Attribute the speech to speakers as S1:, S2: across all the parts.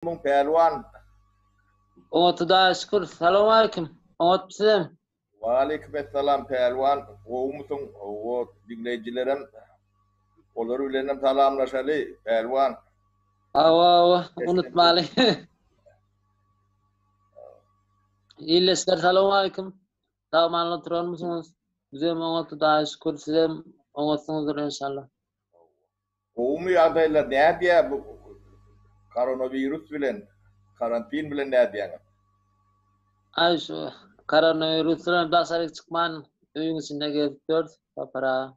S1: Muň pälwan.
S2: Oňat Hudaýa şükür. Salowmaleýkim. Oňatmy sizem?
S1: Waleýkim essalam pälwan. Gowumysyň? Hawa, diňleýjilerem olar bilenem salamlaşaly pälwan.
S2: Hawa, hawa, unutmaly. Ildeşler salowmaleýkim. Sag-aman oturanmysyňyz? Bizem oňat Hudaýa şükür. Sizem oňatsyňyzdyr enşalla.
S1: Gowumy ýagdaýlar nädýä bu koronawirus bilen karantin bilen nädýäňiz?
S2: Aý şu koronawirus bilen daşaryk çykman öýüň içinde gezip ýörüs Sapar aga.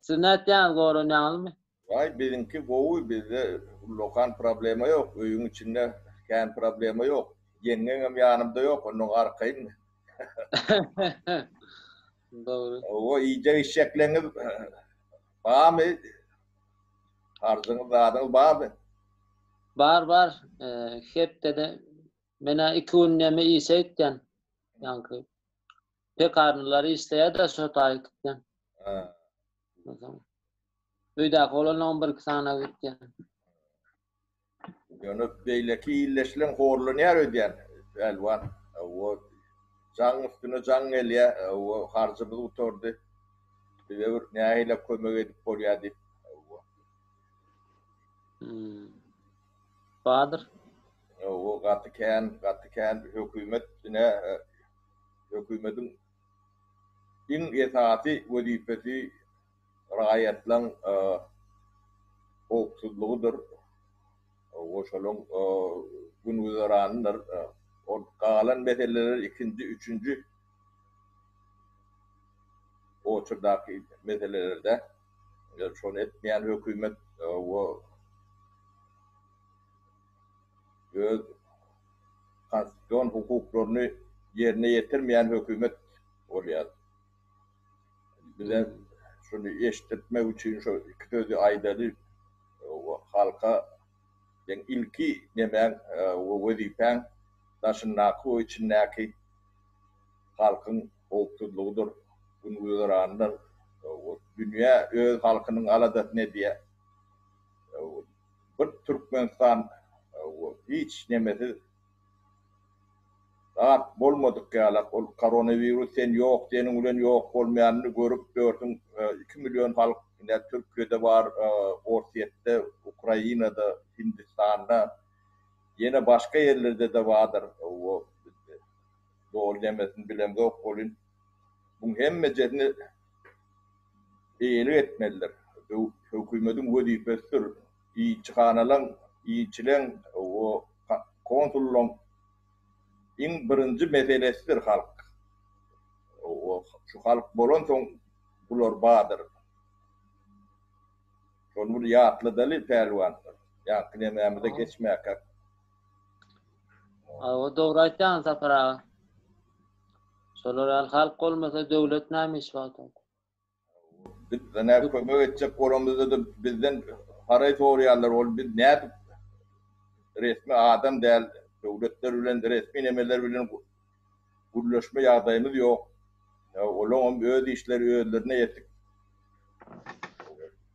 S2: Siz nätýäňiz goranýaňyzmy?
S1: Waý biziňki gowy bizde ullakan problema ýok öýüň içinde kän problema ýok ýeňňeňem ýanymda ýok onnoň arkaýyn.
S2: Dogry.
S1: Hawa iýjek içjekleňiz Barmy? Harjyňyz zadyňyz barmy?
S2: Bar bar. Hepdede menä iki gün neme işe gitýän. Ýaňky pekarnylar işleýär-de şo taýy gitýän.
S1: Ha.
S2: Öýdäki bolanlaryň bir iki sany gitýän.
S1: Ýöne beýleki ildeşleň horlanýar öýdýän, Pälwan. O jaň üstüne jaň gelýär, o harjymyz gutardy. Bize bir nähili kömek edip bolýar diýip.
S2: Hmm. Bardyr.
S1: O gaty kän, gaty kän hökümet ine hökümetiň iň esasy wezipesi raýatlaň howpsuzlygydyr, şolaň gün-güzeranydyr. Ol galan meseleler ikinji, üçünji oçurdaky meselelerde. Şony etmeýän hökümet öz konstitusion hukuklaryny ýerine ýetirmeýän hökümet bolýar. Bize şuny eşitdirtmek üçin şu iki sözi aýdaly. Halka seň ilki nemäň we wezipäň daşyndaky we içindäki halkyň howpsuzlygydyr, gün-güzeranydyr. Dünýä öz halkynyň aladasyny edýär. Bir Türkmenistan hiç nemesiz Zat bolmadyk ýalak ol koronawirus sen ýok diýeniň bilen ýok bolmaýanyny görüp dörsüň 2 million halk ine Türkiýede bar Orsýetde Ukrainada Hindistanda ýene başga ýerlerde-de bardyr o doly nemesini bilemzok welin buň hemmejesini eýelik etmelidir hökümediň wezipesidir ilçihanalaň ilçileň o konsullaň iň birinji meselesidir halk. Şu halk bolansoň bular bardyr. Şony bir ýatladaly pälwan. Ýaňky nemämize geçmäkäk.
S2: Hawa dogry aýtýaň Sapar aga. Şolar ýaly halk bolmasa döwlet näme iş wagty.
S1: Biz nädip kömek etjek bolamyzda-da bizden haraý soraýarlar, ol biz nädip resmi adam däl, döwletler bilen resmi nemeler bilen gürleşme ýagdaýymyz ýok. Olaňam öz işleri özlerine ýetik.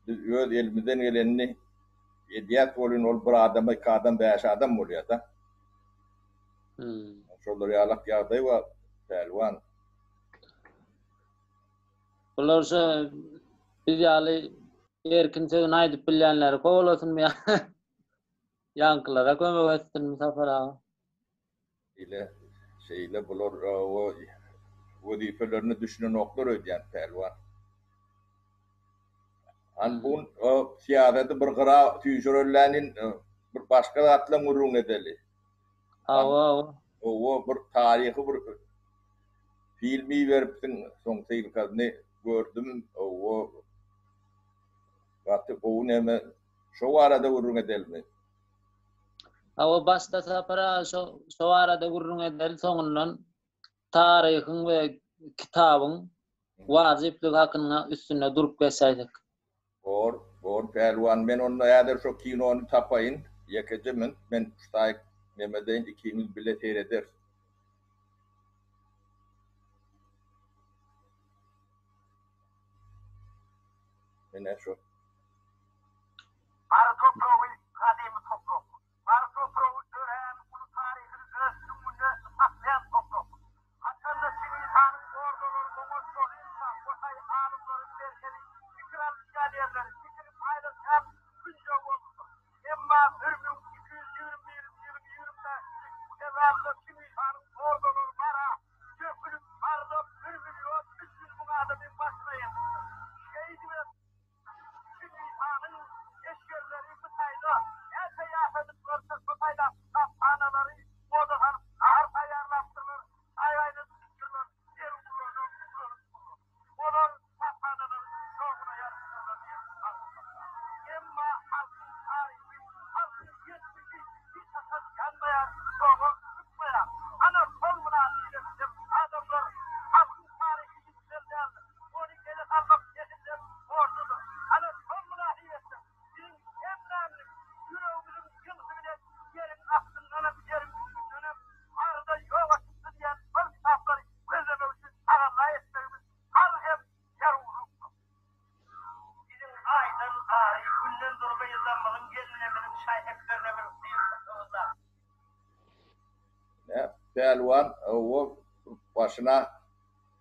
S1: Biz öz elimizden gelenini edýäs welin ol bir adama iki adam bäş adam bolýar-da. Şolar ýalak ýagdaý bar, pälwan.
S2: Bular şu biz ýaly erkin sözüni aýdyp bilýänleri kowalasynmy ýa ýaňkylara kömek etsinmi Sapar aga?
S1: Şeýle, şeýle bular o wezipelerine düşünenoklar öýdýän pälwan. Hany bu gün syýasaty bir gyra süýşürelänin bir başga zatlaň gürrüňini edeli.
S2: Hawa, hawa.
S1: Hawa, bir taryhy bir film iberipsiň, soň sylkasyny gördüm. Hawa, gaty gowy neme. Şo barada gürrüň edelimi?
S2: Hawa, başda Sapar aga şo şo barada gürrüň edeli, soňundan taryhyň we kitabyň wajyplygy hakynda üstünde durup geçäýsek.
S1: Bor, bor pälwan, men onda häzir şo kinony tapaýyn, ýekeje mün, men şu taýyk nemedeýin, ikimiz bile seýrederis. Ine şu.
S3: Mary topragy gadymy toprak. Mary topragy örän.
S1: Pälwan o başyna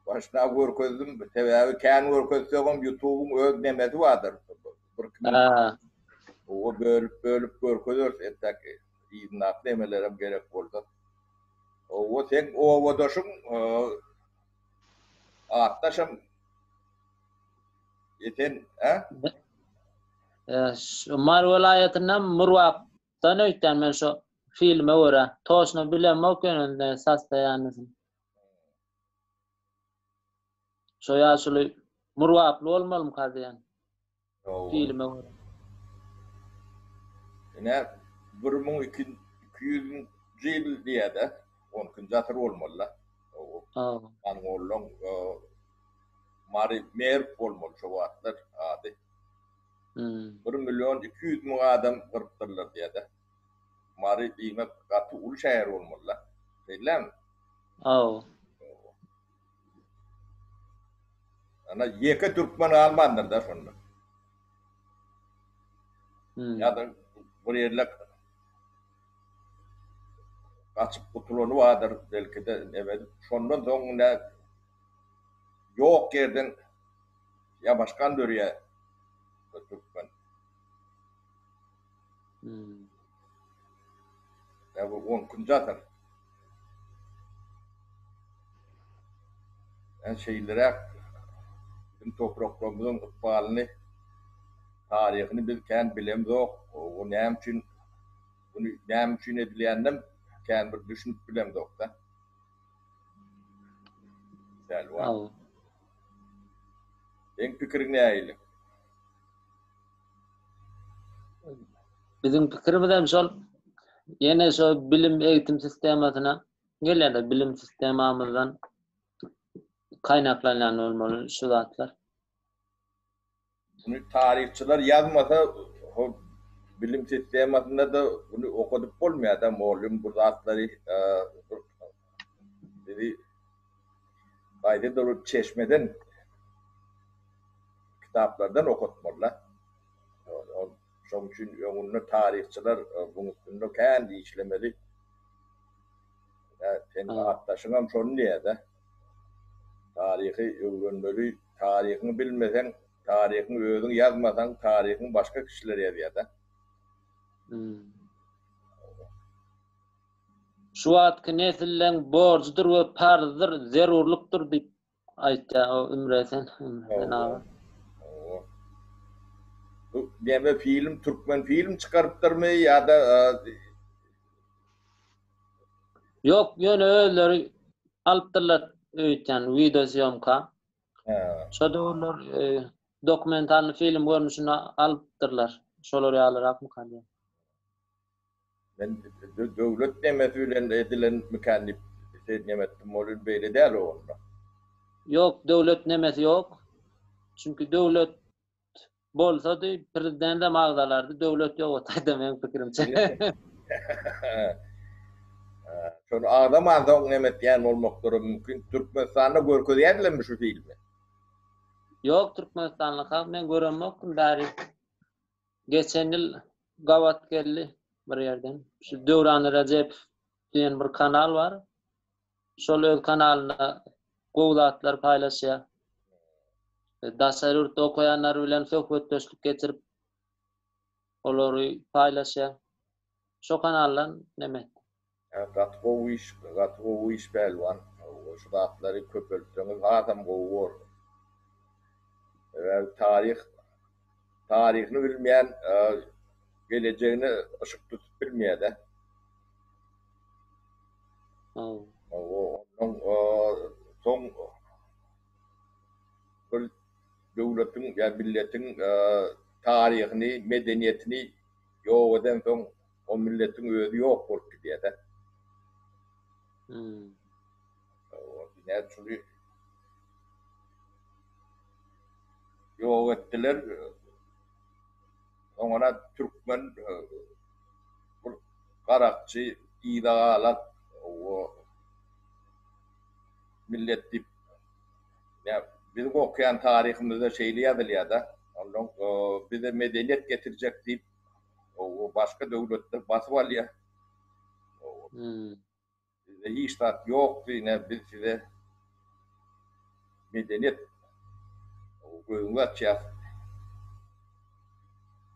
S1: başyna görkezdim. Sebäbi kän görkezsegem YouTube'uň öz nemesi bardyr. Bir iki minut. O bölüp bölüp görkezeris entek yzyndaky nemelerem gerek bolsa. O seň obadaşyň atdaşam Esen, hä?
S2: Şu Mary welaýatyndan Murgapdan öýtýän men şu filme görä. Toşno bilemok ýöne ne sastaýanyny. Şo ýaşuly Murgaply bolmalymyka diýen. Filme görä.
S1: Ine 1200-nji ýyl diýýär-de, 12-nji asyr bolmaly-da. Mongollaň Mary Merw bolmaly şo wagtlar ady. 1 million 200 müň adam gyrypdyrlar diýýär-de. Mary diýmek gaty uly şäher bolmaly-da. Şeýlemi?
S2: Hawa.
S1: Ana ýeke türkmen galmandyr-da şonda. Ýa-da bir ýerlek gaçyp gutulany bardyr belki-de neme edip. Şondan soň ine ýok ýerden ýabaşgan dörýär türkmen. Ýa bu on ikinji asyr. Ýa şeýleräk biziň topraklarymyzyň ykbalyny, taryhyny biz kän bilemzok. O näme üçin muny näme üçin edilýäninem kän bir düşünip bilemzok-da. Pälwan. Seň pikiriň nähili?
S2: Biziň pikirimiz hem şol ýene şo bilim eğitim sistemasyna gelýär-de bilim sistemamyzdan kaýnaklanýan bolmaly şu zatlar.
S1: Muny taryhçylar ýazmasa hol bilim sistemasynda-da muny okadyp bolmaýar-da mugallym bu zatlary bizi haýsydyr bir çeşmeden kitaplardan okatmalyda. Şoň üçin öňünde taryhçylar buň üstünde kän işlemeli. Sen atdaşyňam şony diýýär-de. Taryhy öwrenmeli, taryhyňy bilmeseň, taryhyňy özüň ýazmasaň, taryhyňy başga kişiler ýazýar-da.
S2: Şu wagtky nesilleň borjudyr we parzdyr, zerurlykdyr diýip aýtýar o Ümre sen, Ümre aga.
S1: Bu näme film, türkmen film çykarypdyrmy ýa-da
S2: Ýok, ýöne özleri alypdyrlar öýtýän wideosýomka. Şo döwürler dokumentalny film görnüşinde alypdyrlar. Şolar ýalyrakmyka diýýän.
S1: Men döwlet nemesi bilen edilen mikan diýip sen neme etdim ol beýle däl o onda.
S2: Ýok döwlet nemesi ýok. Çünki döwlet bolsady prezidendem agzalardy döwlet ýok o taýda meň pikirimçe.
S1: Şony agzamansoň neme etýän bolmaklary mümkin. Türkmenistanda görkezýärdilermi şu filmi?
S2: Ýok Türkmenistanlyka men göremokdym bäri. Geçen ýyl gabat geldi bir ýerden. Şu Döwran Rejepow diýen bir kanal bar. Şol öz kanalynda gowy zatlar paýlaşýar. Daşary ýurtda okaýanlar bilen söhbetdeşlik geçirip, olary paýlaşýar. Şo kanaldan neme etdim.
S1: Gaty gowy iş, gaty gowy iş Pälwan. Şu zatlary köpeltseňiz hasam gowy bor. Sebäbi taryh taryhyny bilmeýän gelejegine yşyk tutup bilmeýär-de. Ondan soň bir döwletiň ýa milletiň taryhyny, medeniýetini ýok edensoň o milletiň özi ýok bolup gidýär-de. Hmm. Ine şuny ýok etdiler. Soňra türkmen bir garakçy yza galan o millet diýip ýa biziň okaýan taryhymyzda şeýle ýazylýar-da. Ondan bize medeniýet getirjek diýip O başga döwletler basyp alýar. Size hiç zat ýokdy, ine biz size medeniýet gözüňizi açýas,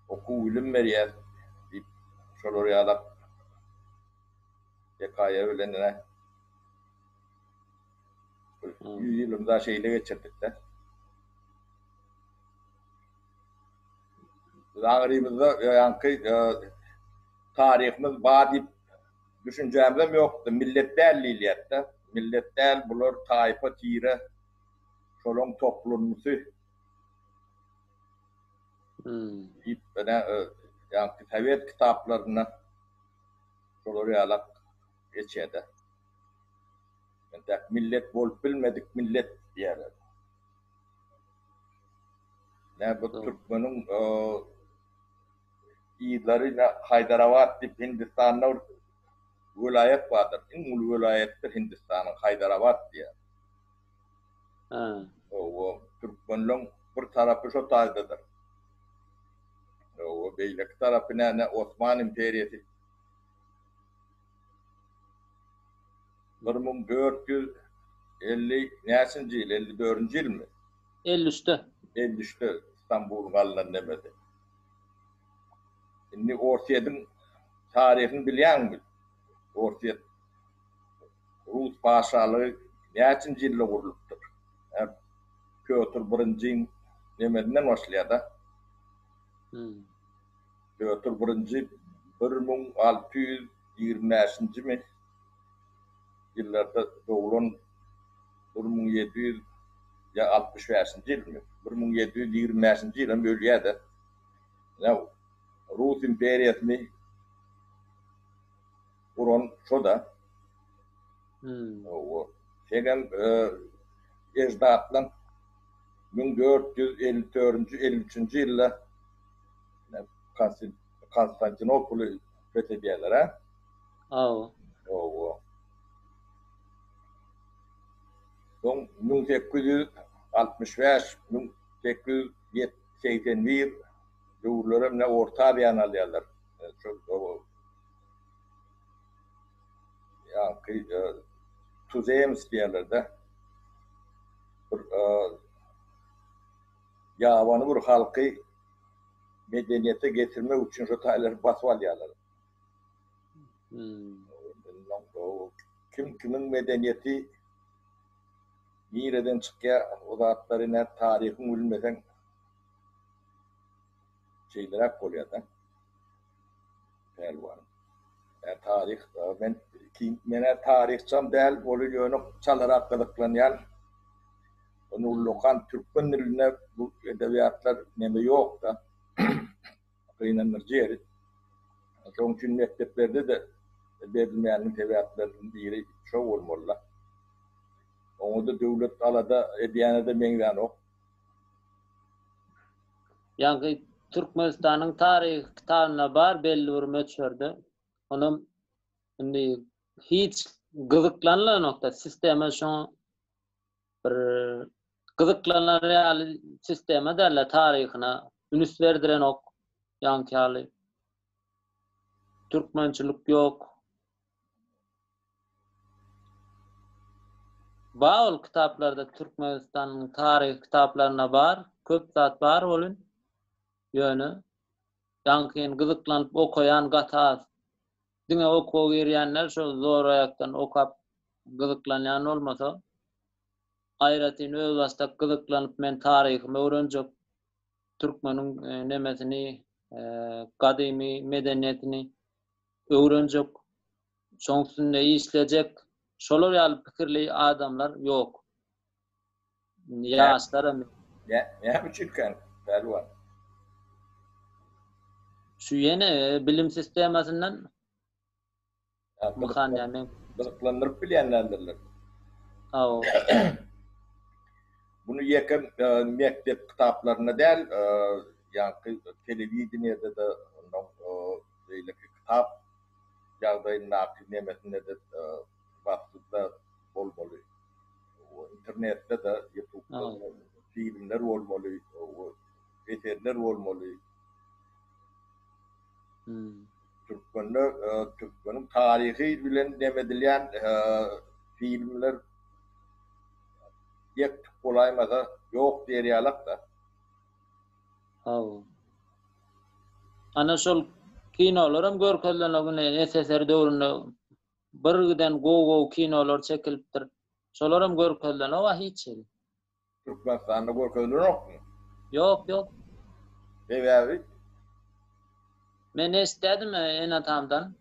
S1: okuw bilim berýäs diýip şolar ýalak hekaýa bilen ine bir 100 ýylymyz-a şeýle geçirdik-de. Biz aňrymyzda ýaňky taryhymyz bar diýip düşünjämizem ýokdy. Millet däl diýilýärdi-de. Millet däl, bular taýpa, tire, şolaň toplumysy diýip, ine, ýaňky sowet kitaplarynda şolar ýalak geçýär-de. Entäk millet bolup bilmedik millet diýýärler. Nä bu türkmeniň yzlary nä Haýdarabat diýip Hindistanda bir welaýat bardyr. Iň uly welaýatdyr Hindistanyň Haýdarabat diýýär.
S2: Hä.
S1: Owa, türkmenleň bir tarapy şo taýdadyr. Owa, beýleki tarapy nä Osman imperiýasy. 1450 näçinji ýyl, 54-nji ýylmy?
S2: 53-de.
S1: 53-de Stambul galynan nemedi. Indi Orsýetiň taryhyny bilýäňmi? Orsýet Rus paşalygy näçinji ýylda gurlupdyr? Pýotr birinjiň nemesinden başlaýar-da.
S2: Hmm.
S1: Pýotr birinji 1625-njimi ýyllarda doglan 1700 ýa 65-nji ýylmy 1725-nji ýyl hem ölýär-de. Ýa Rus imperiýasyny guran şo-da.
S2: Hmm.
S1: Hawa. Senem eždatlaň 1454-nji, 53-nji ýylda Konstantinopoly feth edýärler, a?
S2: Hawa.
S1: Hawa. Soň 1865, 1881 döwürlerem ne Orta Aziýany alýarlar. Şol ýaňky tuzems diýerler-de. Bir ýabany bir halky medeniýete getirmek üçin şo taýlary basyp alýarlar.
S2: Hmm.
S1: Kim kimiň medeniýeti nireden çykýar, o zatlary nä taryhyň bilmeseň şeýleräk bolýar-da. Pälwan. Ä taryh men men-ä taryhçam däl, ol ýöne çalarak gyzyklanýan. Ony ullakan türkmen dilinde bu edebiýatlar neme ýok-da. Gynandyryjy ýeri. Şonuň üçin mekdeplerde-de berilmäniniň sebäpleriniň biri şo bolmaly-da. Oňa-da döwlet alada edýäne-de meňzänok.
S2: Ýaňky Türkmenistanyň taryhy kitabynda bar belli bir möçberde. Onam indi hiç gyzyklanylanokda sistema şoňa bir gyzyklanar ýaly sistema däl-de taryhyna ünüs berdirenok ýaňky ýaly. Türkmençilik ýok. Bar ol kitaplarda Türkmenistanyň taryhy kitaplarynda bar, köp zat bar welin, ýöne ýaňkyny gyzyklanyp okaýan gaty az. Diňe okuwa girýänler şo zoraýakdan okap gyzyklanýan bolmasa, aýratyn özbaşdak gyzyklanyp men taryhymy öwrenjek, türkmeniň nemesini, gadymy medeniýetini öwrenjek, şoň üstünde işlejek, şolar ýaly pikirli adamlar ýok. Ýaşlar hem ýok.
S1: Näme üçinkä, Pälwan?
S2: Şu ýene bilim sistemasyndan mykan ýa men.
S1: Gyzyklandyryp bilýän däldirler.
S2: Hawa.
S1: Muny ýeke mekdep kitaplarynda däl, ýaňky telewideniýede-de, ondan beýleki kitap ýagdaýyndaky nemesinde-de waspda bolmaly. Internetde-de, ýutubda filmler bolmaly, eserler bolmaly. Türkmende türkmeniň taryhy bilen neme edilýän filmler ýek-tük bolaýmasa ýok diýer ýalak-da.
S2: Hawa. Ana şol kinolaram görkezilenok ine SSR döwründe bir giden gowy-gowy kinolar çekilipdir. Şolaram görkezilenok-a hiç hili.
S1: Türkmenistanda görkezilenokmy?
S2: Ýok, ýok.
S1: Sebäbi?
S2: Men eşitýädim ene-atamdan,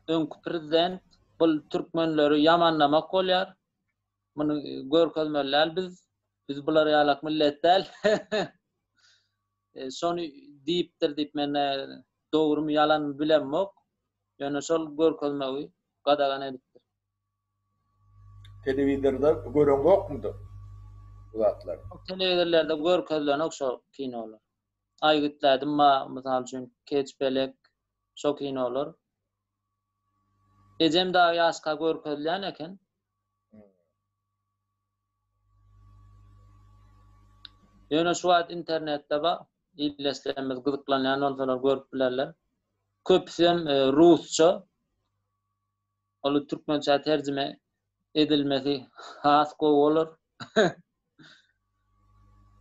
S2: öňki prezident bul türkmenleri ýamanlamak bolýar. Muny görkezmeli däl biz. Biz bular ýalak millet däl. Şony diýipdir diýip men dogrumy ýalanmy bilemok. Ýöne şol görkezmegi gadagan edipdir.
S1: Telewizorda göreňzokmydy bu zatlary?
S2: Telewizorlarda görkezilenok şo kinolar. Aýgytlädim ba, mysal üçin, Keç pelek şo kinolar. Ejem dagy ýaşka görkezilýän eken. Ýöne şu wagt internetde ba, ildeşlerimiz gyzyklanýan bolsalar görüp bilerler. Köpüsem rusça. Ol türkmençä terjime edilmesi has gowy bolar.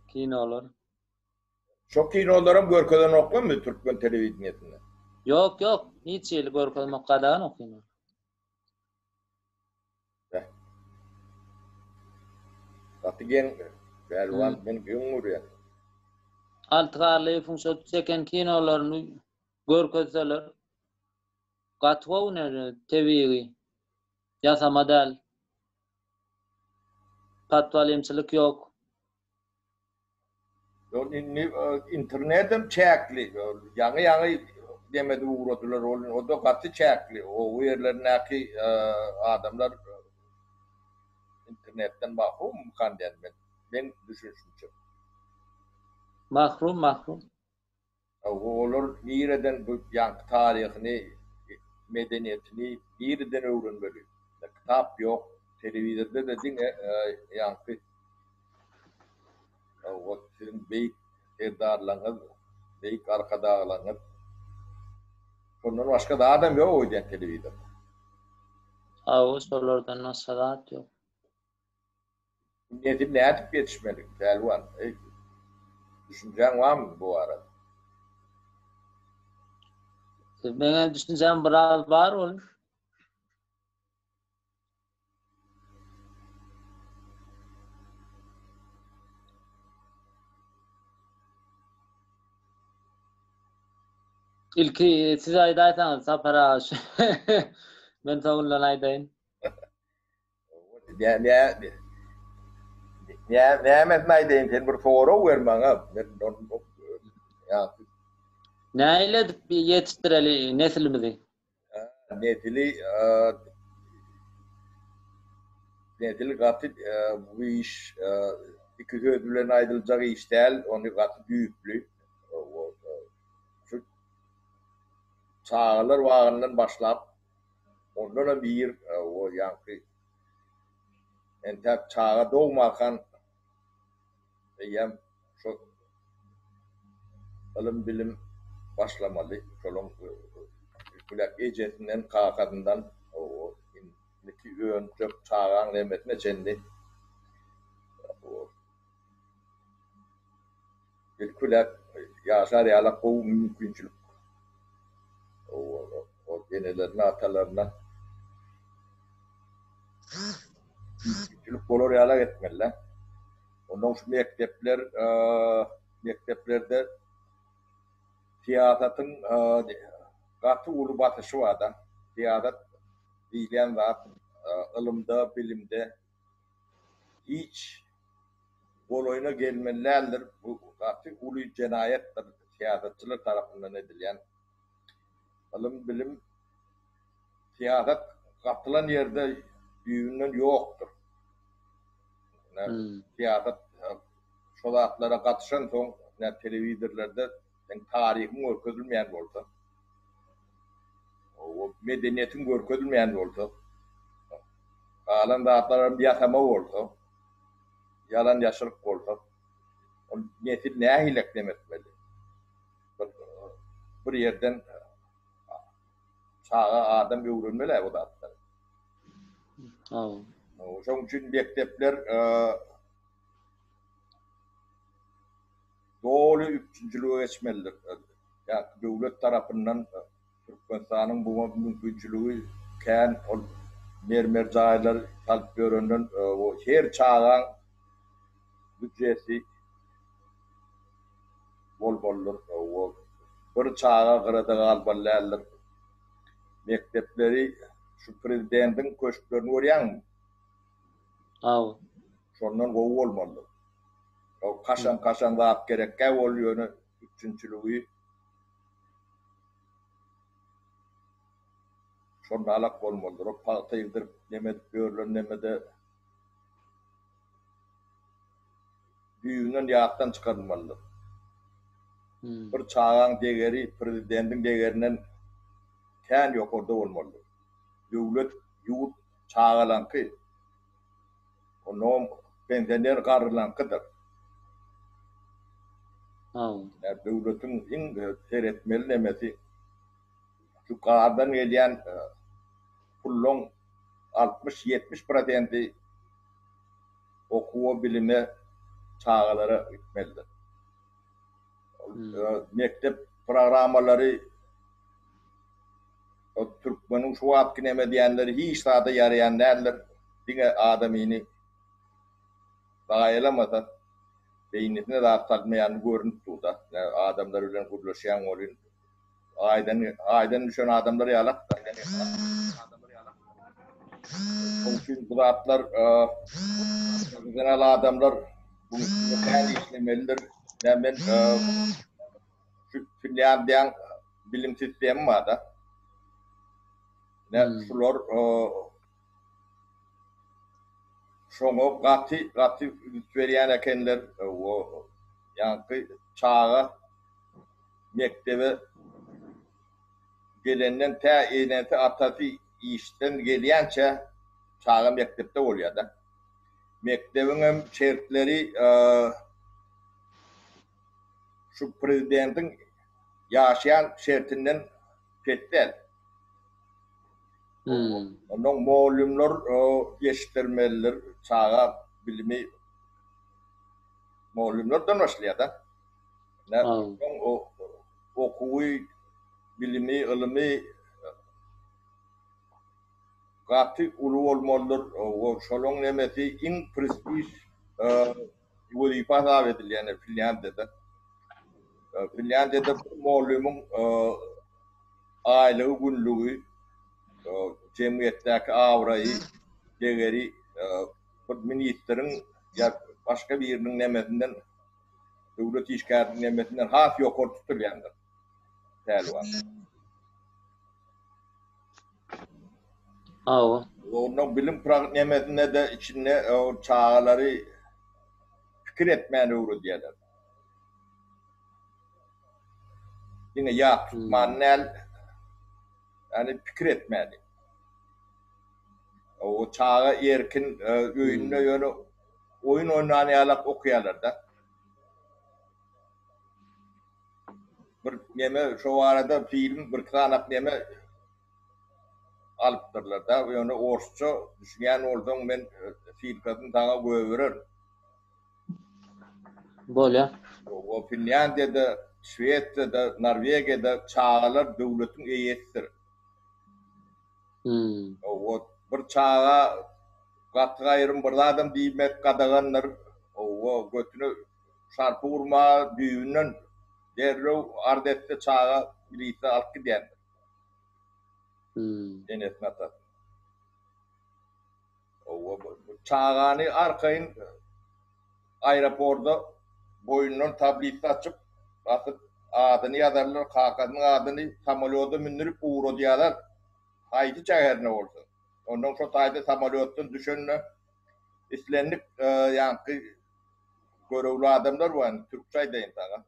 S2: Kinolar.
S1: Şo kinolaram görkezenoklarmy türkmen telewideniýesinde?
S2: Ýok ýok, hiç hili görkezmek gadagan o kino.
S1: Beh. Gaty geň, pälwan men geň görýän.
S2: Alty Garlyýewiň şo çeken kinolaryny görkezseler Gaty gowy nere tebigy. Ýasama däl. Patwalymçylyk ýok.
S1: Ýok indi internetem çäkli. Ýaňy ýaňy demedi ugradylar ol o-da gaty çäkli. Oba ýerlerindäki adamlar internetden mahrummykan diýen men. Meň düşünişimçe.
S2: Mahrum mahrum.
S1: Olar nireden bu ýaňky taryhyny, medeniýetini nireden öwrenmeli? Kitap ýok, telewizorda-da diňe ýaňky siziň beýik serdarlaryňyz, beýik arkadaglaryňyz. Şondan başga zadam ýok öýdýän telewizorda.
S2: Hawa, şolardan başga zat ýok.
S1: Nesil nädip ýetişmeli, Pälwan? Eý, düşünjäň barmy bu barada?
S2: Meňem düşünjäm biraz bar ol. Ilki siz aýdaýsaňyz Sapar aga men soňundan aýdaýyn.
S1: Nä nä nä nämesini aýdaýyn sen bir sorag ber maňa. Men
S2: ýa Nähili edip ýetişdireli nesilimizi?
S1: Nesili nesil gaty bu iş iki söz bilen aýdyljak iş däl, ony gaty düýpli. Şu çagalar bagyndan başlap Ondanam ir o ýaňky entäk çaga dogmakan eýýäm şo ylym-bilim başlamaly. Şolaň gülek ejesinden, kakasyndan o indiki önjek çagaň nemesine çenli Ilki bilen ýaşar ýalak gowy mümkinçilik ol enelerine, atalaryna mümkinçilik bolar ýalak etmeli. Ondan şu mekdepler, mekdeplerde syýasatyň gaty uly basyşy bar-da. Syýasat diýilýän zat ylymda, bilimde hiç golaýyna gelmeli däldir. Bu gaty uly jenaýatdyr syýasatçylar tarapyndan edilýän. Ylym, bilim, syýasat gatylan ýerde düýbünden ýokdur. Syýasat şo zatlara gatyşansoň, telewizorlarda seň taryhyň görkezilmeýän bolsa, medeniýetiň görkezilmeýän bolsa, galan zatlaram ýasama bolsa, ýalan-ýaşryk bolsa, ol nesil nähili eknem etmeli? Bir, bir ýerden. Çaga adam öwrenmeli o zatlary.
S2: Hawa.
S1: Şonuň üçin mekdepler doly üpjünçilige geçmelidir. Ýa döwlet tarapyndan Türkmenistanyň buňa mümkinçiligi kän, ol mermer jaýlar salyp ýörenden her çagaň býujeti bolmalydyr. Bir çaga gyrada galmaly däldir. Mekdepleri şu prezidentiň köşklerini görýäňmi?
S2: Hawa.
S1: Şondan gowy bolmalydyr. Kaşaň-kaşaň zat gerekkä ol ýöne üpjünçiligi Şonda alak bolmalydyr. O pagta ýygdyryp neme edip ýörlen nemede düýbünden ýatdan çykarylmalydyr. Bir çagaň degeri prezidentiň degerinden kän ýokarda bolmalydyr. Döwlet, ýurt çagalaňky. Onnoňam pensioner garrylaňkydyr. Ýa döwletiň iň seretmeli nemesi şu gazdan gelýän pullaň 60-70 prosenti okuwa, bilime, çagalara gitmelidir. Mekdep programmalary o türkmeniň şu wagtky neme diýenleri hiç zada ýaraýan däldir. Diňe adamyny zaýalamasa beýnisine zat salmaýany görnüp dur-da. Adamlar bilen gürleşýäň welin aýdan aýdan düşen adamlar ýalak-da. Şonuň üçin bu zatlar professional adamlar bu üstünde kän işlemelidir. Ýa men şu Finlýandiýaň bilim sistemi bar-da. Ine şular şoňa gaty gaty üns berýän ekenler. O ýaňky çaga mekdebe gelenden tä enesi atasy işden gelýänçä çaga mekdepde bolýar-da. Mekdebiňem şertleri şu prezidentiň ýaşaýan şertinden pes däl. Onnoň mugallymlar ýetişdirmelidir, çaga bilimi mugallymlardan başlaýar-da. Okuwy, bilimi, ylymy gaty uly bolmalydyr. Şolaň nemesi iň prestiž wezipe hasap edilýär Finlýandiýada. Finlýandiýada bir mugallymyň aýlygy, günlügi, jemgyýetdäki abraýy, degeri bir ministriň ýa başga biriniň nemesinden, döwlet işgäriniň nemesinden has ýokary tutulýandyr. Pälwan.
S2: Hawa.
S1: Onuň bilim nemesinde-de içinde çagalary pikir etmäni öwredýärler. Diňe ýat tutmany däl, ýagny pikir etmäni. O çaga erkin öýünde ýöne oýun oýnan ýalak okaýarlar-da. Bir neme şo barada film bir sanak neme alypdyrlar da ýöne orsça düşünýän bolsaň men filkasyny saňa goýbererin.
S2: Bolýa.
S1: O Finlýandiýada, Şwesiýada, Norwegiýada çagalar döwletiň eýesidir.
S2: Hmm.
S1: O bir çaga gaty gaýrym bir zadam diýmek gadagandyr. O götüne Şarpy urma düýbünden derrew arz etse çaga milisiýa alyp gidýändir.
S2: Hmm.
S1: Enesini atasyny. Owa çagany arkaýyn aeroporda boýundan tablitsa açyp basyp adyny ýazarlar, kakasynyň adyny samolýoda mündürip ugradýarlar. Haýsy şäherine bolsa. Ondan şo taýda samolýotdan düşende islendik ýaňky görevli adamlar bar, indi türkçe aýdaýyn saňa.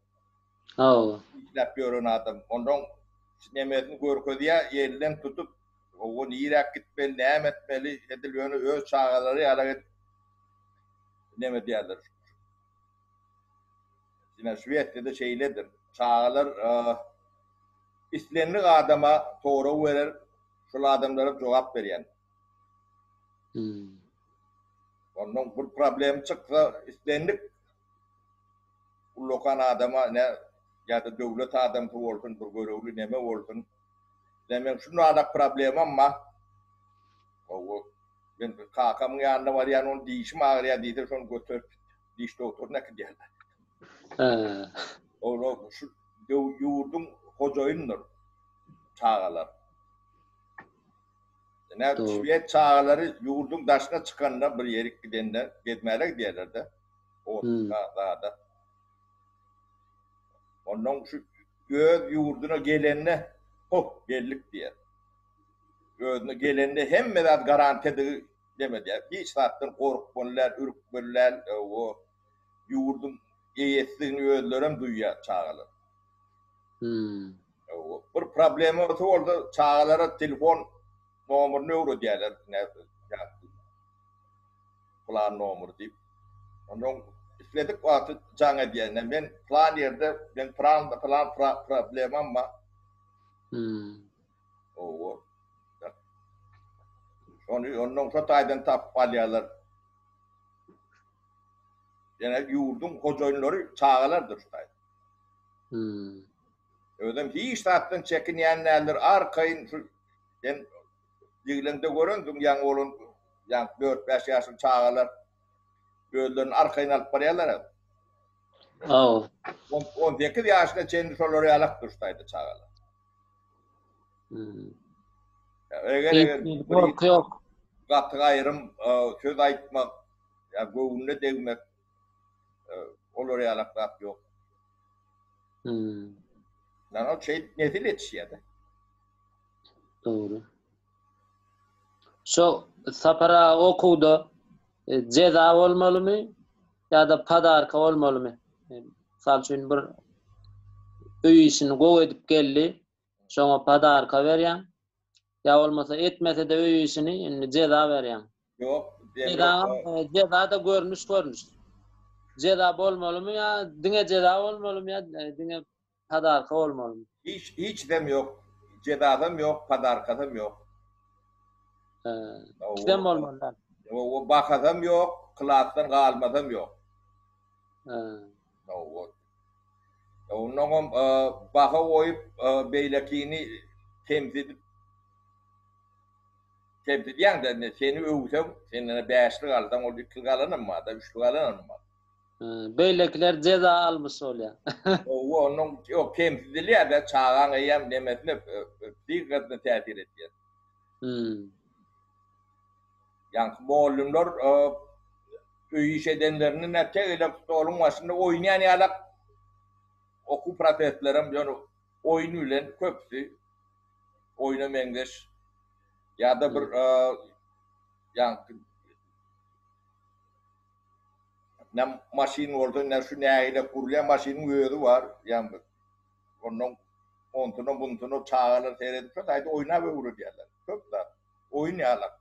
S2: Hawa.
S1: Işläp ýören adam. Ondan nemesini görkezýär, elden tutup, owa niräk gitmeli, näme etmeli, edil ýöne öz çagalary ýalak edip neme edýärler. Ine Şwesiýada şeýledir. Çagalar islendik adama sorag berer. Şol adamlara jogap berýän.
S2: Hmm.
S1: Ondan bir problem çyksa islendik ullakan adama ne ýa-da döwlet adamsy bolsun, bir görevli neme bolsun. Ne men şunada problemam bar. Hawa, men kakamyň ýanyna barýan, onuň dişim agyrýar diýse, şony göterip diş dogtoryna äkidýärler.
S2: Hä.
S1: Olar şu ýurduň hojaýyndyr çagalar. Ine, şwed çagalary ýurduň daşyna çykanda bir ýerik gidende gezmäne gidýärler-de. Otluka, zada. Ondan şu öz ýurduna gelende, hop, geldik diýer. Özüne gelende hemme zat garantiýadygy dem edýär. Hiç zatdan gorkmaly däl, ürkmeli däl, o ýurduň eýesidigini özlerem duýýar çagalar.
S2: Hmm.
S1: Bir problemasy bolsa çagalara telefon nomerini öwredýärler. Plan nomer diýip. Ondan isledik wagty jaň edýär. Men plan ýerde, men plan plan problemam bar.
S2: Hmm.
S1: Owo. Şony ondan şo taýdan tapyp alýarlar. Ýöne ýurduň hojaýynlary çagalardyr şu taýda.
S2: Hmm.
S1: Özem hiç zatdan çekinýän däldir, arkaýyn şu sen ýigleňde görensiň ýaňy bolan ýaňy 4-5 ýaşly çagalar özlerini arkaýyn alyp barýarlar.
S2: Aw.
S1: 18 ýaşyna çenli şolar ýalakdyr şu taýda çagalar.
S2: Hmm.
S1: Eger eger
S2: korky ýok.
S1: Gaty gaýrym söz aýtmak, ýa göwnüne degmek olar ýalak zat ýok.
S2: Hmm.
S1: Ýa ol şeýdip nesil ýetişýär-de.
S2: Dogry. Şo Sapar aga okuwda e, jeza bolmalymy ýa-da podarka bolmalymy? E, mysal üçin bir öý işini gowy edip geldi, şoňa podarka berýäň. Ýa bolmasa etmese-de öý işini indi jeza berýäň.
S1: Ýok,
S2: Jeza, e, jeza-da görnüş görnüş. Jeza bolmalymy ýa diňe jeza bolmalymy ýa e, diňe Podarka bolmalymy?
S1: Hiç hiçsem ýok. Jezasam ýok, podarkasam ýok.
S2: He. Ikisem bolmaly däl.
S1: Ýok, bahasam ýok, klasdan galmasam ýok.
S2: He.
S1: Ýok. Onnoňam baha goýup beýlekini kemsidip kemsidýäň-de, indi seni öwseň, senden bäşlik alsaň, ol ikilik alanam bar-da, üçlük alanam bar.
S2: Beýlekiler jeza almyş bolýar.
S1: Howwa, onnoň ýok, kemsidilýär-de, çagaň eýýäm nemesine, psihikasyna täsir edýär.
S2: Hmm.
S1: Ýaňky mugallymlar öý iş edenlerini nä tegelek stoluň başynda oýnaýan ýalak okuw proseslerem ýöne oýun bilen köpüsi oýna meňzeş ýa-da bir ýaňky Ne maşyn bolsa, ne şu nägile gurulýan maşynyň özi bar. Ýa ondan onsuny bunsuny çagalar seredip şo taýda oýnap öwredýärler. Köp zat. Oýun ýalak.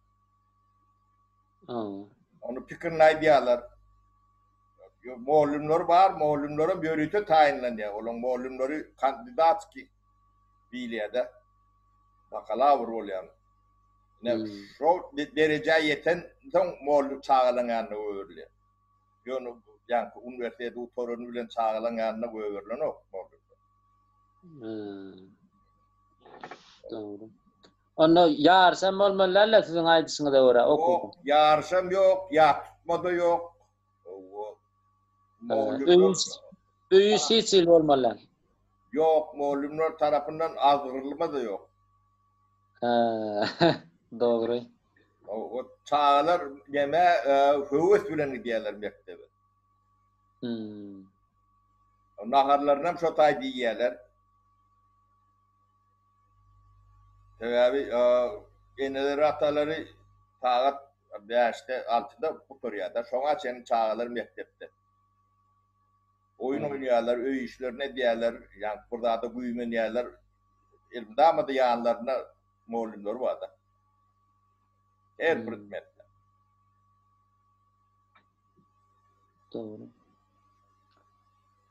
S1: Ony pikirini aýdýarlar. Mugallymlar bar, mugallymlaram ýörite taýynlanýar. Olaryň mugallymlary kandidatskiý diýilýär-de. Bakalawr bolýar. Ine, şo derejä ýeten soň mugallym çagalaryň ýanyna goýberilýär. Ýöne ýaňky uniwersiteti gutarany bilen çagalaryň ýanyna goýberilenok mugallymlar.
S2: Dogry. Onda ýaryşam bolmaly däl-de siziň aýdyşyňyza görä okuwda.
S1: Ýok, ýaryşam ýok, ýat tutma-da ýok.
S2: Öý iş hiç hili bolmaly däl.
S1: Ýok, mugallymlar tarapyndan azgyrylma-da ýok.
S2: Hä, dogry.
S1: O çagalar neme höwes bilen gidýärler mekdebe.
S2: Hmm.
S1: Naharlarynam şo taýda iýýärler. Sebäbi eneleri atalary sagat bäşde, altyda gutarýar-da, şoňa çenli çagalar mekdepde. Oýun oýnaýarlar, öý işlerini edýärler, ýa bir zada güýmenýärler. Elmydama-da ýanlarynda mugallymlary bar-da. Her predmetde.
S2: Dogry.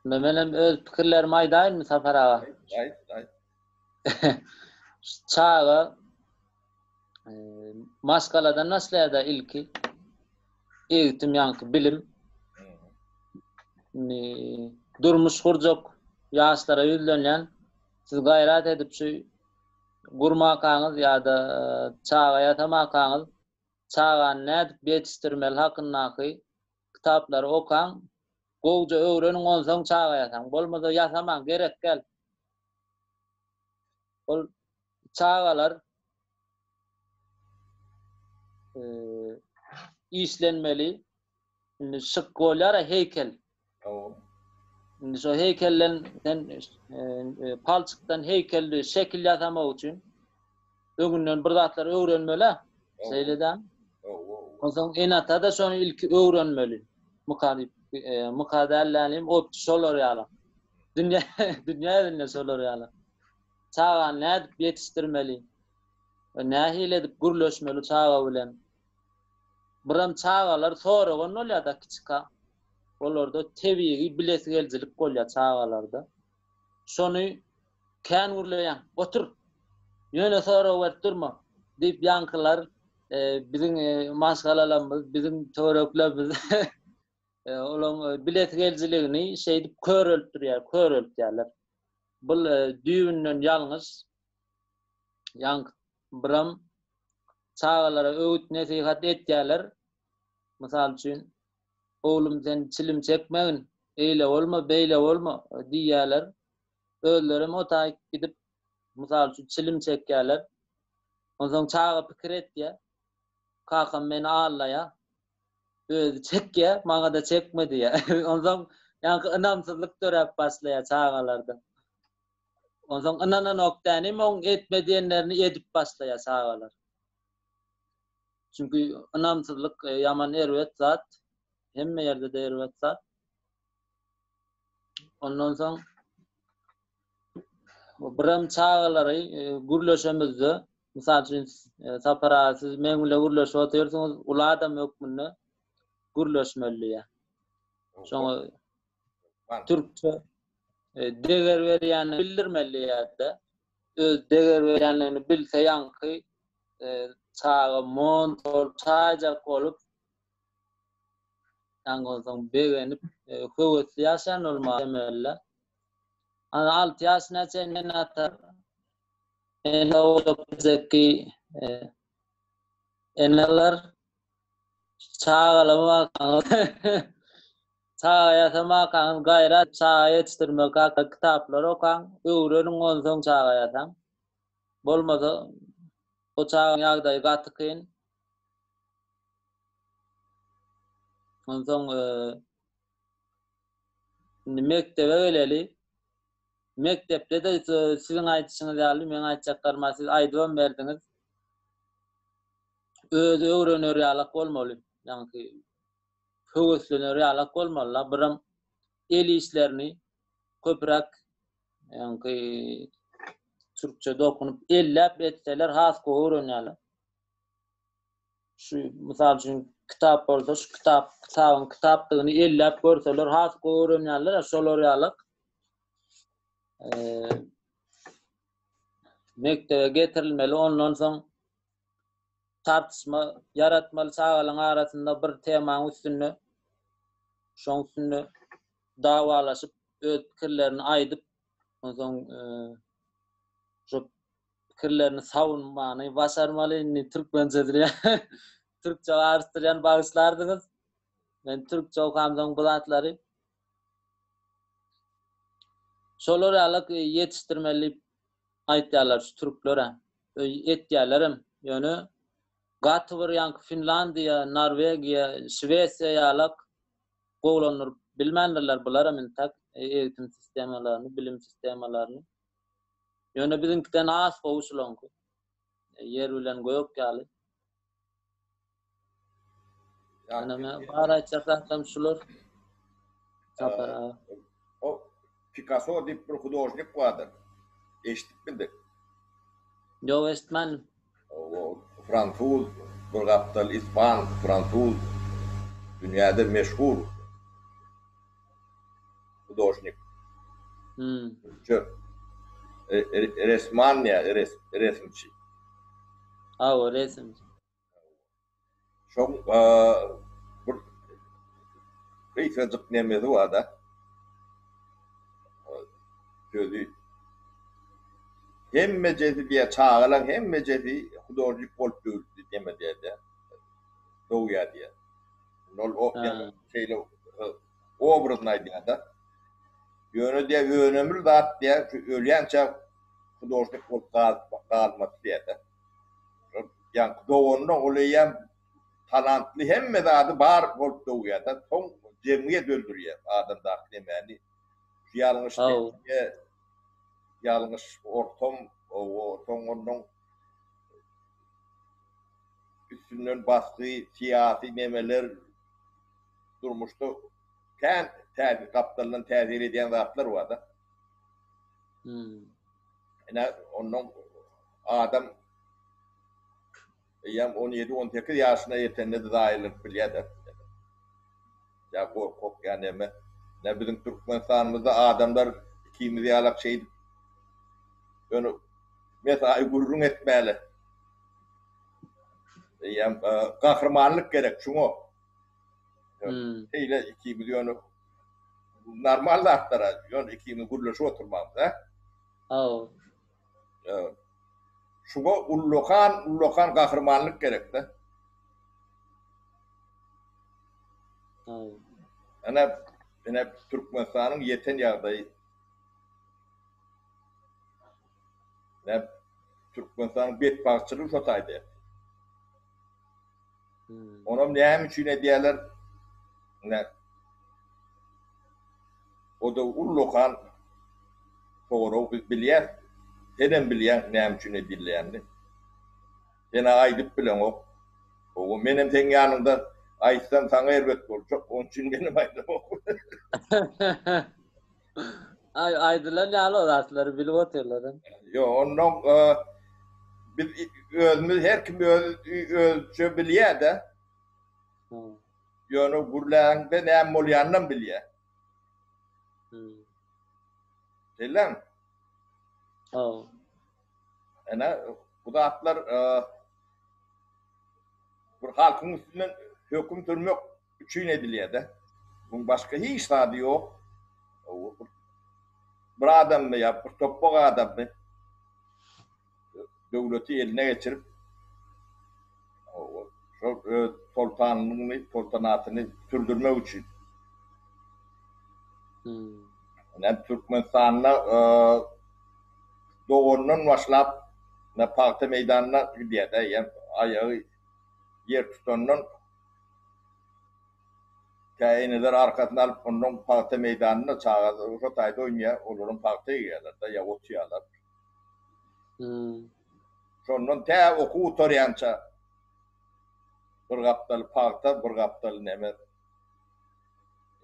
S2: Men hem öz pikirlerimi aýdaýynmy Sapar aga?
S1: Aýt, aýt.
S2: Çaga. Maşgaladan başlaýar-da ilki. Eğitim ýaňky bilim. Indi durmuş gurjak ýaşlara ýüzlenýän. Siz gaýrat edip şu gurmakaňyz ýa-da çaga ýasamakaňyz çagany nädip ýetişdirmeli hakyndaky kitaplary okaň, gowja öwreniň onsoň çaga ýasaň. Bolmasa ýasamaň, gerek däl. Ol çagalar işlenmeli. Indi şyk bolýar-a heýkel. Indi şo heýkelden sen palçykdan heýkelli şekil ýasamak üçin öňünden bir zatlar öwrenmeli-ä. Şeýle dämi? Onsoň ene-ata-da şony ilki öwrenmeli. Myka diýip, myka däl dälim, opçy şolar ýaly. Dünýä dünýä ýüzünde şolar ýaly. Çagany nädip ýetişdirmeli? Nähili edip gürleşmeli çaga bilen? Birem çagalar soragan bolýar-da kiçika. Olarda tebigy bilesigelijilik bolýar çagalarda. Şony kän gürleýäň, otur! Ýöne sorag berip durma! diýip ýaňkylar biziň maşgalalarymyz, biziň töwereklerimiz olaň bilesigelijiligini şeýdip köreltdirýär, köreltýärler. Bul düýbünden ýalňyş. Ýaňky biram çagalara öwüt-nesihat etýärler. Mysal üçin, Oglum sen çilim çekmegin, eýle bolma, beýle bolma diýýärler. Özlerem o taýyk gidip, mysal üçin, çilim çekýärler. Onsoň çaga pikir etýär, Kakam meni aldaýar, özi çekýär, maňa-da çekme diýýär. Onsoň ýaňky ynamsyzlyk döräp başlaýar çagalarda. Onsoň ynananok dänim, oň etme diýenlerini edip başlaýar çagalar. Çünki ynamsyzlyk ýaman erbet zat. Hemme ýerde-de erbet zat. Ondan soň birem çagalary gürleşemizde, mysal üçin Sapar aga siz meň bilen gürleşip otyrsyňyz, uly adam hökmünde gürleşmeli diýýär. Şoňa türkçe deger berýänini bildirmeli diýýär-de. Öz deger berýänligini bilse ýaňky çaga mont bolup, çaýjak bolup Ýaňy onsoň begenip, höwesli ýaşaýan bolmaly emelde. Ana 6 ýaşyna çenli ene-ata ene bolup biljekki eneler çagalamakaňyz çaga ýasamakaňyz gaýrat çaga ýetişdirmek hakda kitaplar okaň, öwreniň onsoň çaga ýasaň. Bolmasa o çagaň ýagdaýy gaty kyn. Onsoň indi mekdebe geleli. Mekdepde-de siziň aýdyşyňyz ýaly, meň aýtjaklaryma siz aýdybam berdiňiz. Özi öwrener ýalak bolmaly. Ýaňky höweslener ýalak bolmaly-la. Biram el işlerini köpräk ýaňky türkçe dokunyp elläp etseler has gowy öwrenýärler. Şu mysal üçin kitap bolsa şu kitap kitabyň kitapdygyny elläp görseler has gowy öwrenýärler şolar ýalyk. Mekdebe getirilmeli ondan soň tartyşma ýaratmaly çagalaryň arasynda bir temaň üstünde şoň üstünde dawalaşyp öz pikirlerini aýdyp onsoň şu pikirlerini sawunmany başarmaly indi türkmençe bilýän türkçe garyşdyrýan bagyşlardyňyz men türkçe okamsoň bu zatlary şolar ýaly ýetişdirmeli diýip aýtýarlar şu türkler etýärlerem ýöne gaty bir ýaňky Finlandiýa, Norwegiýa, Şwesiýa ýalak gowulandyryp bilmändirler bularam intak eğitim sistemalaryny, bilim sistemalaryny. Ýöne biziňkiden has gowy şulaňky. Ýer bilen gök ýaly. Ýöne men bar aýtjak zatlarym şular. Sapar aga.
S1: O Picasso diýip bir hudožnik bardyr. Eşidipmidiň?
S2: Ýok eşitmändim.
S1: O fransuz, bir gapdal ispan, fransuz dünýäde meşhur hudožnik. Hmm. Resman ýa resimçi.
S2: Hawa, resimçi.
S1: Şoň bir gysgajyk nemesi bar-da. Sözi. Hemmejesi diýýär, çagalaň hemmejesi hudožnik bolup döwüldi neme diýýär-de. Dogýar diýýär. Ol o şeýle obrazyny aýdýar-da. Ýöne diýýär, önemli zat diýýär, şu ölýänçä hudožnik bolup galmasy diýýär-de. Ýaňky doganda ol eýýäm talantly hemme zady bar bolup dogýar-da, soň jemgyýet öldürýär adamdaky nemäni. Şu ýalňyş terbiýe, ýalňyş ortam, soň ondan üstünden basgy, syýasy nemeler durmuşda kän täsir, gapdaldan täsir edýän zatlar bar-da.
S2: Hmm.
S1: Ine, ondan adam eýýäm 17-18 ýaşyna ýetende-de zaýalanyp bilýär-de. Ýa gorkak, ýa neme. Ine, biziň Türkmenistanymyzda adamlar ikimiz ýalak şeýdip, ýöne mesaýy gürrüň etmäli. Eýýäm e, gahrymanlyk gerek şuňa.
S2: Hmm.
S1: Şeýle ikimiz ýöne normal zatlara, ýöne ikimiz gürleşip oturmamyz, hä?
S2: Hawa.
S1: Şuňa ullakan, ullakan gahrymanlyk gerek-de.
S2: Hawa.
S1: Ene, ene Türkmenistanyň ýeten ýagdaýy. Ene Türkmenistanyň betbagtçylygy şo taýda.
S2: Hmm.
S1: Onam näme üçin edýärler? Ine O-da ullakan sorag biz bilýäs. Senem bilýäň näme üçin edilýänini. Sen-ä aýdyp bileňok. Hawa, menem seň ýanyňda aýtsam saňa erbet boljak, onuň üçin menem aýdamok.
S2: Aý, aýdylan ýaly o zatlary bilip otyrlar.
S1: Ýok, onnoň biz özümiz her kim öz özüçe bilýär-de. Ýöne gürläňde näme bolýanynam bilýär. Şeýlemi?
S2: Hawa.
S1: Ene bu zatlar bir halkyň üstünden höküm sürmek üçin edilýär-de. Muň başga hiç zady ýok. Bir adammy ýa bir topbak adammy döwleti eline geçirip, şol öz soltanlygyny, soltanatyny sürdürmek üçin. Ine Türkmenistanda dogandan başlap ine pagta meýdanyna gidýär-de, eýýäm aýagy ýer tutandan tä eneler arkasyna alyp ondan pagta meýdanynda çaga şo taýda oýnaýar, olaram pagta egýärler-de ýa otýarlar. Şondan tä okuw gutarýança bir gapdaly pagta, bir gapdaly neme.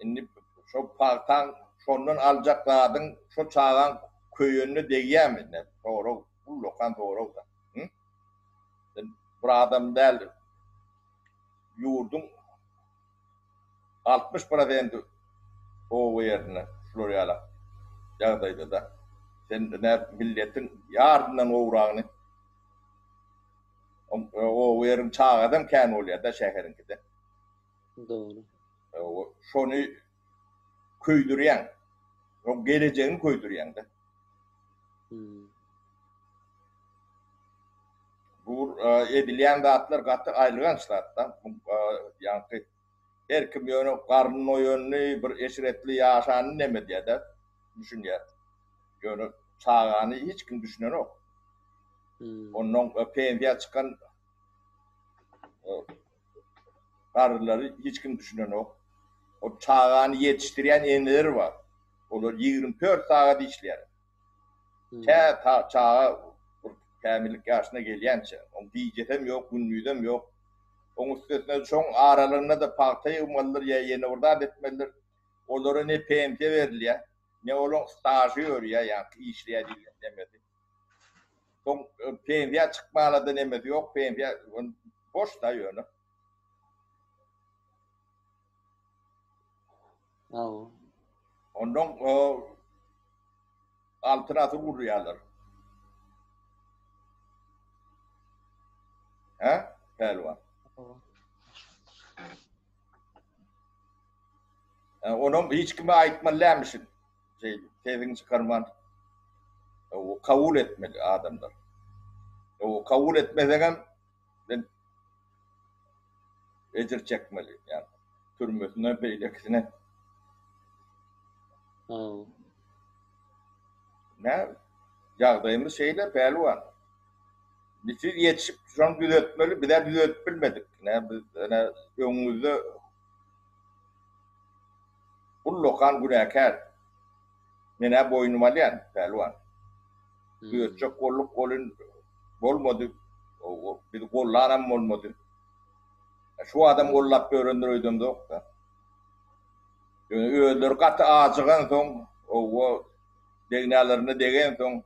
S1: Indi şo pagtaň şondan aljak zadyň şo çagaň köýenine degýärmi? Ine, sorag, ullakan sorag-da. Hı? Sen bir adam däl, ýurduň 60 prosenti oba ýerinde şular ýaly ýagdaýda-da. Sen ine milletiň ýaryndan gowragyny oba ýeriň çagasam kän bolýar-da şäheriňkide.
S2: Dogry.
S1: Şony köýdürýäň. Şoň gelejegini köýdürýäň-de.
S2: Hmm.
S1: Bu edilýän zatlar gaty aýylganç zat-da. Ýaňky her kim ýöne garny doýanyny, bir eşretli ýaşanyny neme edýär-de, düşünýär. Ýöne çagany hiç kim düşünenok.
S2: Hmm.
S1: Ondan pensiýa çykan garrylary hiç kim düşünenok. O çagany ýetişdirýän eneler bar. Olar 24 sagat işleýär. Tä ta çaga bir kämillik ýaşyna gelýänçä. Oň gijesem ýok, gündizem ýok. Oň üstesine şoň aralygynda-da pagta ýygmalydyr ýa ýene bir zat etmelidir. Olara ne pensiýa berilýär, ne olaň stažy ýörýär, ýaňky işleýär diýlen nemesi. Soň pensiýa çykmana-da nemesi ýok, pensiýa boş-da ýöne.
S2: Hawa.
S1: Ondan altyn asyr gurýarlar. Hä, pälwan? Onam hiç kime aýtmaly dälmişin. Şeýdip sesiňi çykarman o kabul etmeli adamlar. O kabul etmeseňem sen ejir çekmeli. Ýa türmesine beýlekisine. Nä ýagdaýymyz şeýle pälwan. Siz ýetişip şony düzetmeli, bizä düzedip bilmedik. Nä biz ene öňüňizde ullakan günäkär. Men-ä boýnuma alýan, pälwan. Düzetjek bolduk, welin bolmady. Bizi gollanam bolmady. Şu adam gollap ýörendir öýdemzok-da. Ýöne özleri gaty ajygansoň, owa, degnalarynda degensoň,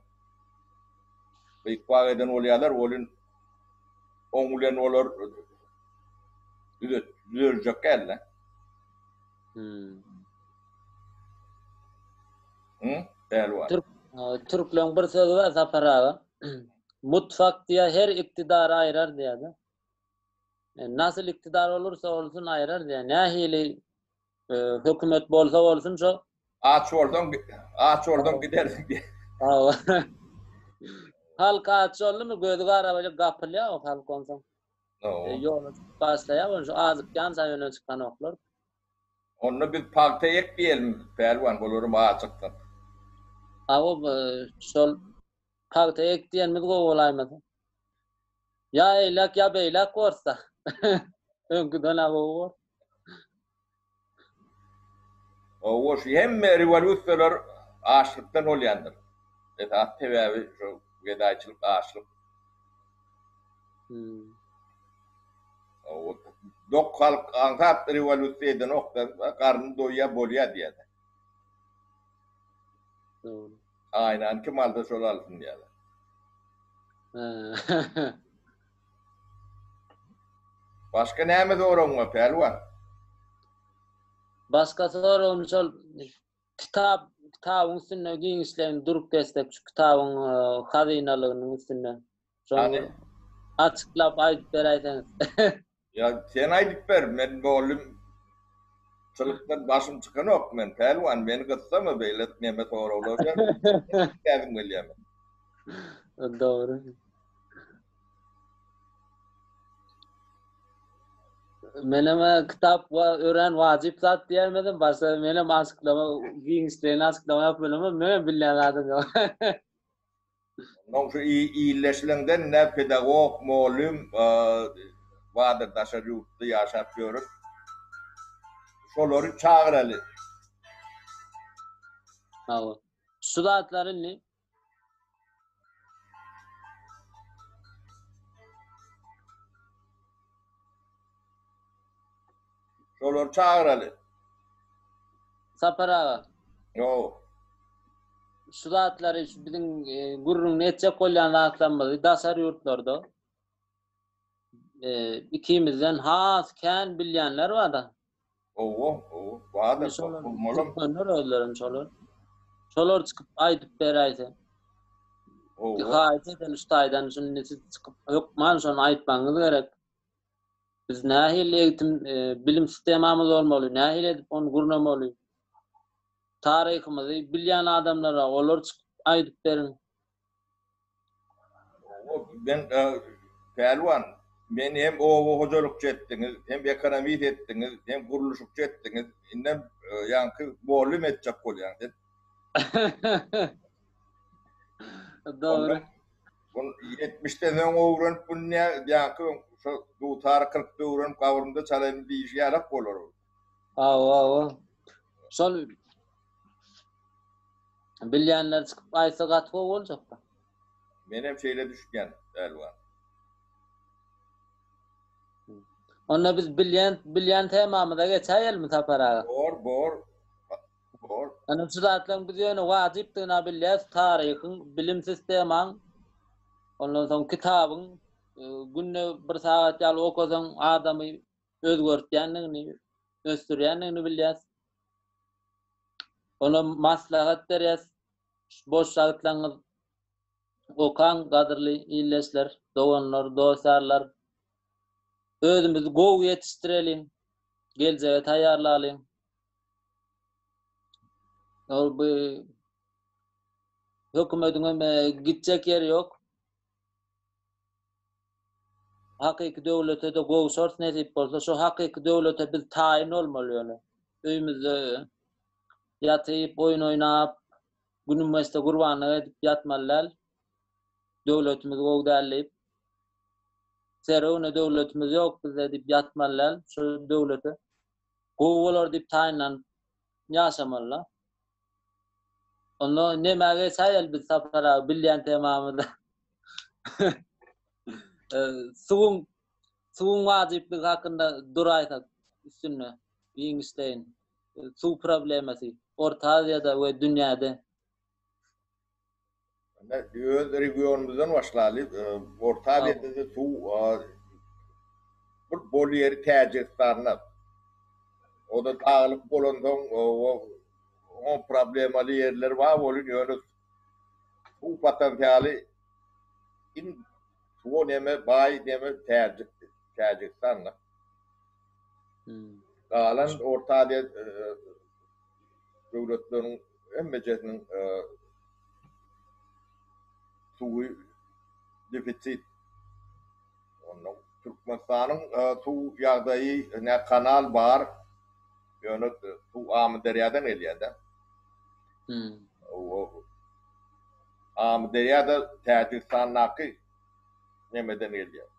S1: gyk-bak eden bolýarlar, welin oň bilen olar düzet, düzeljek däl-de.
S2: Hmm.
S1: Hı? Pälwan.
S2: Türk, türkleň bir sözi bar Sapar aga. Mutfak diýýär, her iktidary aýrar diýýär-de. E, nasyl iktidar olursa olsun aýrar diýýär. Nähili e, hökümet bolsa bolsun şo
S1: Aç bolsaň, aç bolsaň gidersiň diýýär.
S2: Hawa. Halk aç boldumy, gözi gara bolýar, gapylýar o halk onsoň.
S1: Hawa.
S2: E, ýola çykyp başlaýar, ony şu azykýança ýöne çykanoklar.
S1: Onda biz pagta ek diýelim, pälwan, olaram ajykdyr.
S2: Hawa, şol pagta ek diýenimiz gowy bolaýmasa. Ýa eýläk, ýa beýläk borsa. Öňküden-ä gowy bor.
S1: Hawa, şu hemme rewolýusiýalar açlykdan bolýandyr. Esasy sebäbi şu gedaýçylyk, açlyk.
S2: Hmm.
S1: Hawa, dok halk aňsat rewolýusiýa edenok-da, garny doýýar, bolýar diýýärler.
S2: Dogry.
S1: Aýnany kim alsa şol alsyn diýýärler. Başga näme soragyň bar, Pälwan?
S2: Başga soragym şol kitap kitabyň üstünde giňişleýin durup geçsek şu kitabyň e, hazynalygynyň üstünde. Şony açyklap aýdyp beräýseňiz.
S1: Ýa sen aýdyp ber, men mugallym çylykdan başym çykanok men, pälwan, meni gyssama beýle neme soraglar ber. Täzim gelýär men.
S2: Dogry. Menem kitap wa örän wajyp zat diýäýmedim, başga menem açyklama, giňişleýin açyklama ýazyp bilemok, menem bilýän zadym ýok.
S1: Onnoň şu illeşleňden nä pedagog, mugallym bardyr daşary ýurtda ýaşap ýörüp. Şolary çagyraly.
S2: Hawa. Şu zatlary indi
S1: Şolary çagyraly.
S2: Sapar aga.
S1: Ýok.
S2: Şu zatlary şu biziň e, gürrüňini etjek bolýan zatlarymyzy daşary ýurtlarda e, ikimizden has kän bilýänler bar-da.
S1: Owa, owa, bardyr, bolmalam.
S2: Türkmenler özlerem şolar. Şolar çykyp aýdyp beräýse.
S1: Owa.
S2: Haýyş eden şu taýdan şuny siz çykyp hökman şony aýtmagyňyz gerek. Biz nähili eğitim, e, bilim sistemamyz bolmaly, nähili edip ony gurnamaly? Taryhymyzy bilýän adamlara olar çykyp aýdyp beriň.
S1: Men e, pälwan, men hem oba hojalykçy etdiňiz, hem ekonomist etdiňiz, hem gurluşykçy etdiňiz. Indem e, ýaňky mugallym etjek bolýaň sen.
S2: Dogry.
S1: Bun 70-den soň öwrenip bu ne ýaňky şo dutary 40-da öwrenip gabrymda çalaýyn diýişi ýalak bolar.
S2: Hawa, hawa. Şol bilýänler çykyp aýtsa gaty gowy boljakda.
S1: Menem şeýle düşünýän, Pälwan.
S2: Onda biz bilýän bilýän temamyza geçäýelimi Sapar aga?
S1: Bor, bor. Bor.
S2: Ýöne şu zatlaryň biz ýöne wajypdygyna bilýäs, taryhyň, bilim sistemaň, ondan soň kitabyň e, günde bir sagat ýaly okasaň adamy özgertýändigini, ösdürýändigini bilýäs. Ona maslahat berýäs. Boş wagtlaryňyz okaň gadyrly ildeşler, doganlar, dost-ýarlar. Özümizi gowy ýetişdireliň, geljege taýýarlalyň. Ol bu hökümetiň hem gitjek ýeri ýok. Hakyky döwlete-de gowşarys nesip bolsa. Şo hakyky döwlete biz taýyn bolmaly ýöne. Öýümizde ýatyp, oýun oýnap, günüm geçse gurbanlyk edip ýatmaly däl. Döwletimiz gowy däl diýip. Seröwne döwletimiz ýok bizde diýip ýatmaly däl. Şo döwlete gowy bolar diýip taýynlanyp ýaşamaly-da. Onda nämä geçäýeli biz Sapar aga bilýän temamyza. Suwuň suwuň wajyplygy hakynda duraýsak üstünde giňişleýin. Suw problemasy Orta Aziýada we dünýäde.
S1: Öz regionymyzdan başlaly. Orta Aziýada suw bir bol ýeri Täjigistanda. O-da daglyk bolansoň, oň problemaly ýerleri bar welin, ýöne suw potensialy iň suwa neme baý neme Täjik Täjigistanda. Galan Orta Aziýa döwletleriniň hemmejesiniň suwy defisit. Ondan Türkmenistanyň suw ýagdaýy ne kanal bar, ýöne suw Amyderýadan gelýär-de.
S2: Hmm.
S1: Amyderýa-da Täjigistandaky nemeden gelýär.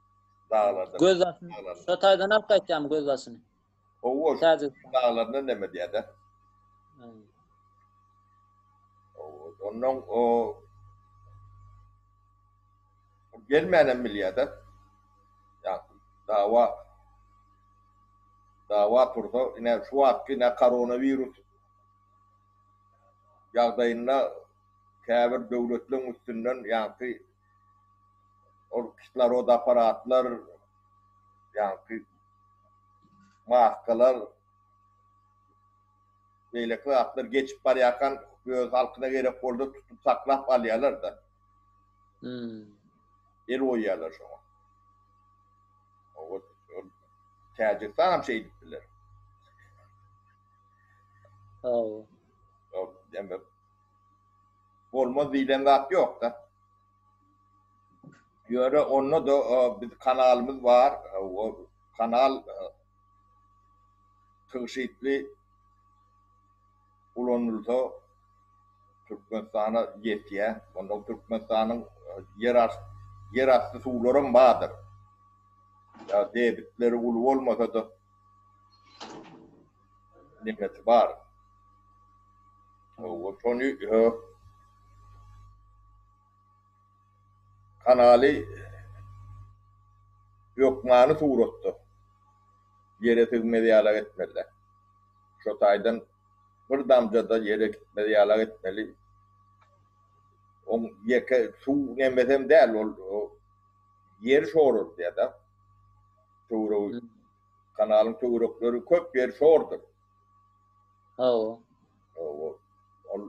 S1: Daglardan.
S2: Gözbaşyny. Şo taýdan alyp gaýtýarmy gözbaşyny?
S1: Hawa, Täjigistan daglaryndan neme diýýär-de. Ondan o gelmänem bilýär-de. Ýa dawa dawa tursa, ine şu wagtky ine koronawirus ýagdaýynda käbir döwletleriň üstünden ýaňky ol kislorod apparatlar ýaňky maskalar beýleki zatlar geçip barýarkan öz halkyna gerek bolsa tutup saklap alýarlar-da.
S2: Hmm.
S1: El goýýarlar şoňa. O Täjigistan hem şeýdip biler.
S2: Hawa.
S1: Demek bolmaz diýlen zat ýok-da. Ýöne onda-da biz kanalymyz bar. O kanal tygşytly ulanylsa Türkmenistana ýetýär. Onda Türkmenistanyň ýer ýerasty suwlaram bardyr. Ýa debitleri uly bolmasa-da nemesi bar. Şony kanaly hökmany suratda ýere sigmez ýalak etmeliler. Şo taýdan bir damja-da ýere gitmez ýalak etmeli. Oň ýeke suw nemesem däl, ol ýeri şorurdýar-da. Töweregi, kanalyň töwerekleri köp ýeri şordur.
S2: Hawa.
S1: Hawa. Ol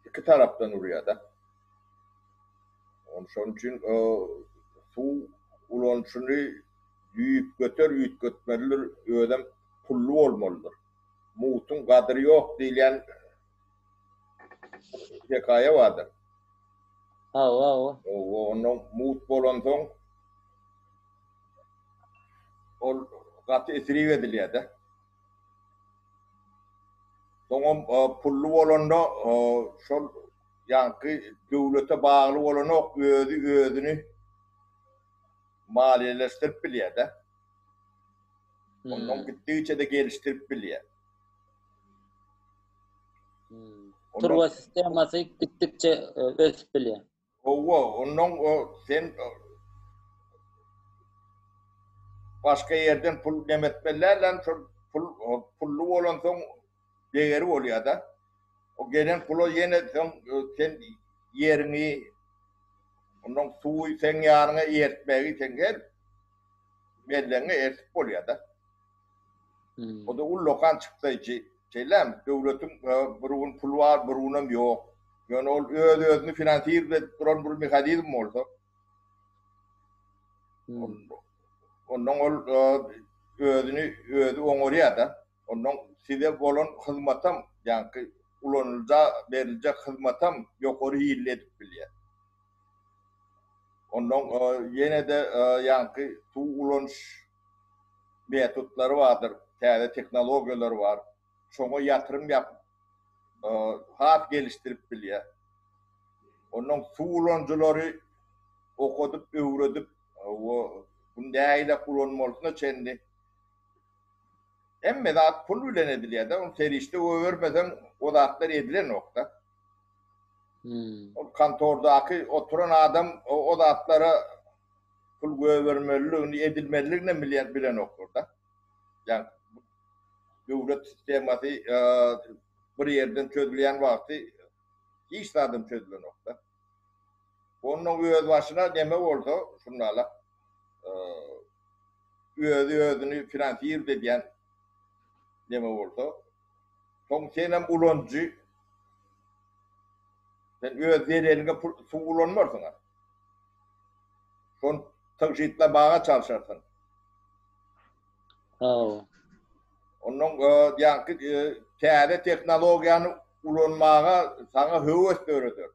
S1: iki tarapdan urýar-da. Ony şonuň üçin suw ulanyşyny düýpgöter üýtgetmelidir, özem pully bolmalydyr. Mugtuň gadyry ýok diýilýän hekaýa bardyr.
S2: Hawa, hawa.
S1: Hawa, onda mugt bolansoň ol gaty isrip edilýär-de. Soňam pully bolanda şol ýaňky döwlete bagly bolanok, özi özüni maliýeleşdirip bilýär-de. Ondan gitdigiçe-de gelişdirip bilýär.
S2: Turba sistemasy gitdikçe ösüp bilýär.
S1: Howwa, onnoň o sen başga ýerden pul neme etmeli däl, şol pul pully bolansoň degeri bolýar-da. O gelen pula ýene soň sen ýeriňi, onnoň suwy seň ýanyňa ertmegi sen her mellegiňe ertip bolýar-da. O-da ullakan çykdaýjy. Şeýlemi? Döwletiň bir gün puly bar, bir günem ýok. Ýöne ol öz-özüni finansirip edip duran bir mehanizm bolsa, ol. Ondan ol özüni özi oňarýar-da. Ondan size bolan hyzmatam, ýaňky ulanylyja beriljek hyzmatam ýokary hilli edip bilýär. Ondan ýene-de ýaňky suw ulanyş metodlary bardyr, täze tehnologiýalar bar. Şoňa ýatyrym ýapyp, has gelişdirip bilýär. Ondan suw ulanyjylary okadyp, öwredip, bu nähili ulanmalysyna çenli hemme zat pul bilen edilýär-de, ony serişde goýbermeseň o zatlar edilenok-da. Ol kontordaky oturan adam o zatlara pul goýbermeliligini, edilmeliligini hem bilýän bilenoklar-da. Ýagny döwlet sistemasy bir ýerden çözülýän wagty hiç zadam çözülenok-da. Onnoň öz başyna neme bolsa, şundalak özi özüni finansird edýän neme bolsa, soň senem ulanyjy, sen öz zeleliňe pul suw ulanmarsyň-a. Şony tygşytlamaga çalşarsyň.
S2: Hawa.
S1: Onnoň ýaňky täze tehnologiýany ulanmaga saňa höwes döreder.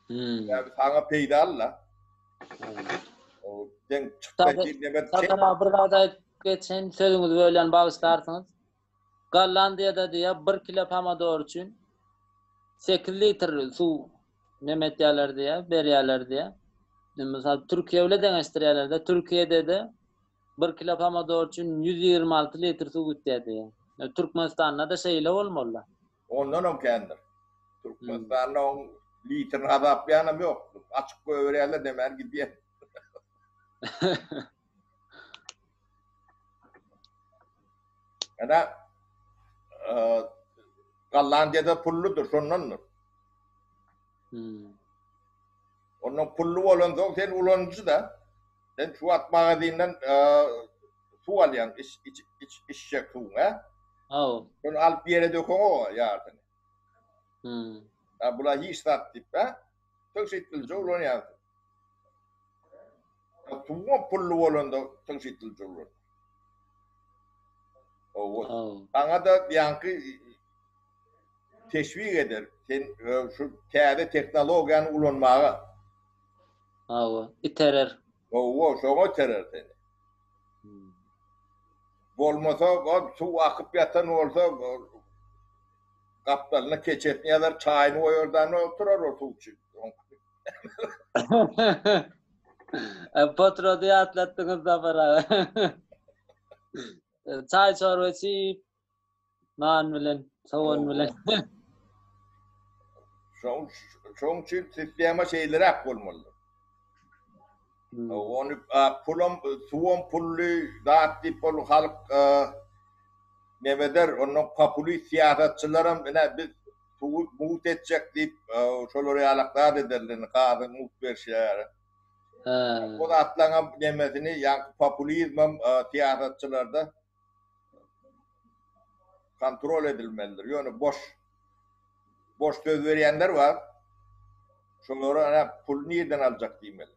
S2: Hmm.
S1: Ýa saňa peýdaly-la. O sen çykdajy neme
S2: Sapar bir zat aýdyp geçen sözüňizi bölýän bagyşlarsyňyz. Gollandiýada diýýär 1 kilo pomidor üçin 8 litr suw neme etýärler diýýär, berýärler diýýär. Mysal Türkiýe bilen deňeşdirýärler-de, Türkiýede-de 1 kilo pomidor üçin 126 litr suw gitýär diýýär. Türkmenistanda-da şeýle bolmaly.
S1: Ondanam kändir. Türkmenistanda oň litrini hasaplaýanam ýok. Açyk goýberýärler, demän gidýär. Ene Gollandiýada pulludyr, şondandyr.
S2: Hmm.
S1: Ondan pully bolansoň sen ulanyjy-da. Sen şu wagt magazinden suw alýaň, iç iç iç içjek suwuň, hä?
S2: Hawa.
S1: Şony alyp ýere dökeňok ýarsyny.
S2: Hmm.
S1: Ha bula hiç zat diýip, hä? Tygşytlyja ulanýarsyň. Suwuň pully bolanda tygşytlyja ulan. Hawa. Saňa-da ýaňky teşwik eder. Sen şu täze tehnologiýany ulanmaga.
S2: Hawa, iterer.
S1: Hawa, şoňa iterer seni. Bolmasa, suw akyp ýatan bolsa, gapdalyna keçesini ýazar, çaýyny goýar da, oturar ol suw içip.
S2: Potrody ýatlatdyňyz Sapar aga. Çaý çorba içip, Nan bilen, sogan bilen.
S1: Şoň şoň üçin sistema şeýleräk bolmalydyr. Hmm. Ony pulam, suwam pully zat diýip ol halk nemeder, ondan populist syýasatçylaram ine biz suwy mugt etjek diýip şolar ýalak zat ederler, gazy mugt berişýär. O zatlaryň nemesini, ýa populizmem syýasatçylarda kontrol edilmelidir. Ýöne boş boş söz berýänler bar. Şolara ana pul nirden aljak diýmeli.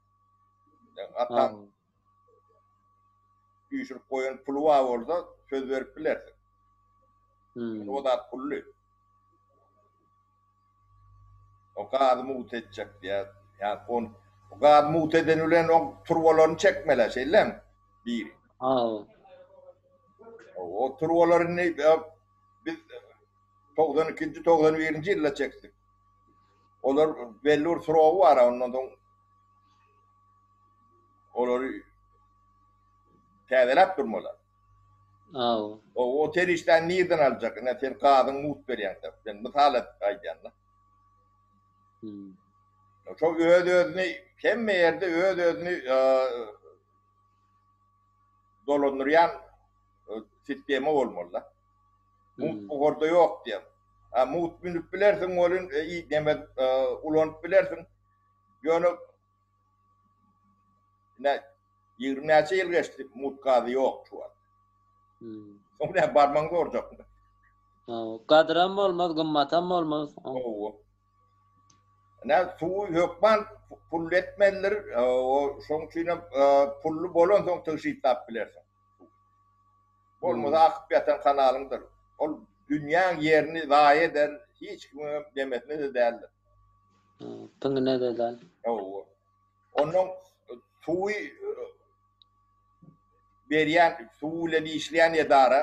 S1: Ýa ataň üýşürip goýan puly bar bolsa söz berip bilersiň.
S2: Hmm.
S1: O zat pully. O gazy mugt etjek diýýär. Ýa on gaz mugt eden bilen oň turbalaryny çekmeli, şeýlemi? Biri.
S2: Haw.
S1: O turbalaryny biz 92-nji, 91-nji ýylda çekdik. Olar belli bir srogy bar, ondan soň olary täzeläp durmaly.
S2: Haw.
S1: O, o serişdäni nirden aljak? Ine sen gazyň mugt berýäň-de. Men mysal edip aýdýan-da.
S2: Hmm.
S1: Şo öz-özüni hemme ýerde öz-özüni dolandyrýan sistema bolmaly-da. Mugt
S2: Hmm.
S1: bu ýok diýen. Ha mugt münüp bilersiň welin, e, neme ulanyp bilersiň. Ýöne Ine, 20 näçe ýyl geçdi, mugt gazy ýok şu wagt.
S2: Hmm.
S1: Soň näme barmaň zorjakmy?
S2: Hawa, gadyram bolmaz, gymmatam bolmaz.
S1: Hawa. Ine, suwy hökman pully etmelidir. O şoň üçin hem pully bolansoň tygşytlap bilersiň. Bolmasa akyp ýatan kanalyňdyr. Ol dünýäň ýerini zaýa eder, hiç kimiňem demesine-de däldir.
S2: Piňine-de däl.
S1: Hawa. Onnoň suwy berýän, suw bilen işleýän edara,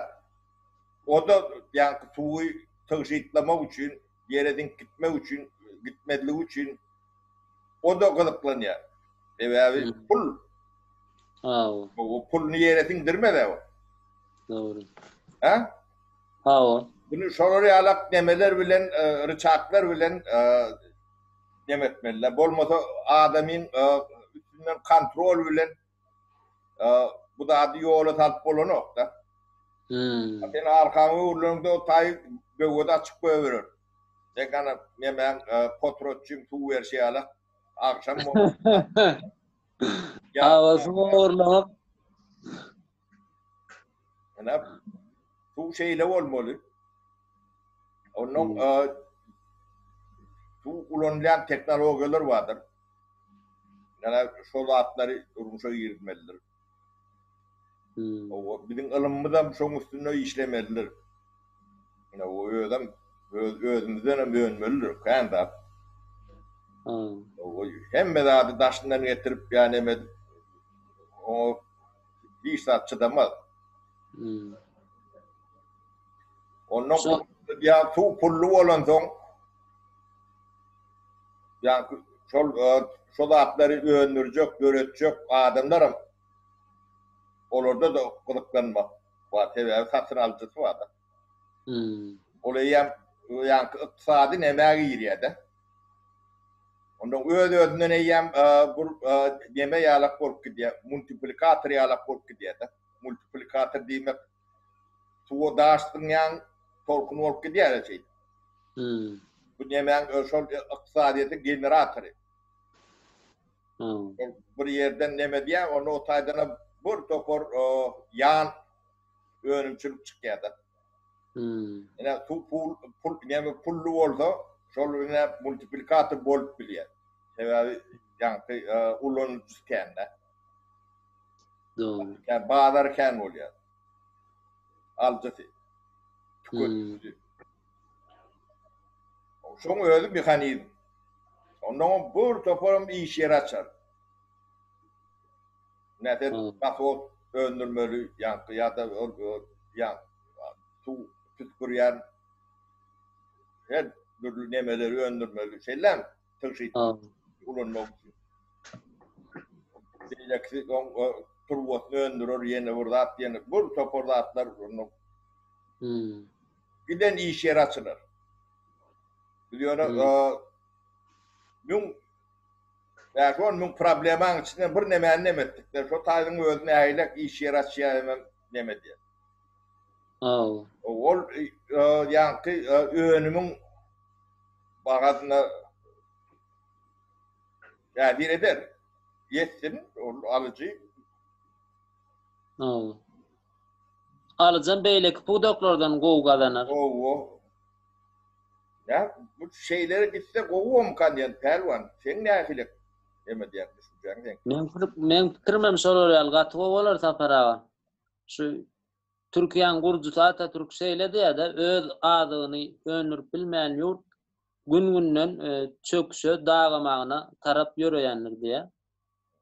S1: o-da ýaňky suwy tygşytlamak üçin, ýere siňip gitmek üçin, gitmezligi üçin o-da gyzyklanýar. Sebäbi pul.
S2: Hawa.
S1: O puluny ýere siňdirmez-ä o.
S2: Dogry.
S1: Hä?
S2: Hawa.
S1: Bunu şolar ýalak nemeler bilen, ryçaklar bilen neme etmeliler. Bolmasa adamyň üstünden kontrol bilen bu zady ýola salyp bolanok-da.
S2: Hmm.
S1: Sen arkaňa öwrüleňde o taý böwedi açyk goýberer. Sen gana nemäň potratçyň suw berşi ýaly agşam bolup.
S2: Hawa, suw ogurlamak.
S1: Ine, suw şeýle bolmaly. Ondan suw ulanylýan tehnologiýalar bardyr. Ýöne şol zatlary durmuşa girizmelidir. Hawa, biziň ylymymyzam şoň üstünde işlemelidir. Ine, o özem öz özümizdenem önmelidir kän zat. Hawa, hemme zady daşyndan getirip ýa neme edip oňa hiç zat çydamaz. Ondan ýa suw pully bolansoň ýa şol şo zatlary öndürjek, döretjek adamlaram olarda-da gyzyklanma bar. Sebäbi satyn alyjysy bar-da. Ol eýýäm ýaňky ykdysady nämä girýär-de. Ondan öz-özünden eýýäm bir neme ýalak bolup gidýär, multiplikator ýalak bolup gidýär-de. Multiplikator diýmek suwa daş zyňýaň, tolkun bolup gidýär-de şeýdip. Bu nemäň şol ykdysadyýetiň generatory. Bir ýerden neme diýýär, onda o taýdanam bir topar ýan önümçilik çykýar-da. Ine suw pul pul näme pully bolsa, şol ine multiplikator bolup bilýär. Sebäbi ýaňky ulanyjysy kän-de.
S2: Dogry.
S1: Kän, bazary kän bolýar. Alyjysy. Tüketicisi. Şoň özi mehanizm. Ondan bir toparam iş ýeri açar. Näse nasos öndürmeli ýaňky ýa-da ol ýa suw püskürýän her dürli nemeleri öndürmeli. Şeýlemi? Tygşyt ulanmak üçin. Beýlekisi oň turbasyny öndürer, ýene bir zat, ýene bir topar zatlar onda giden iş ýeri açylar. Biz ýöne müň Bäş-on müň problemaň içinden bir nemäni neme etdikler. Şo taýzyň özi nähilek iş ýeri açýar hemem neme edýär.
S2: Haw.
S1: Ol ýaňky önümiň bahasyna täsir eder. Ýetsin ol alyjy.
S2: Haw. Alyjam beýleki pudaklardan gowy gazanar.
S1: Hawa. Ýa bu şeýle gitse gowy bomkan diýen pälwan seň nähili neme diýen düşünjäň seň.
S2: Meň meň pikirimem şolar ýaly gaty gowy bolar Sapar aga. Şu Türkiýäň gurujysy Atatürk şeýle diýýär-de, öz azygyny öndürip bilmeýän ýurt gün-günden çöküşe, dagamagyna tarap ýöreýändir diýýär.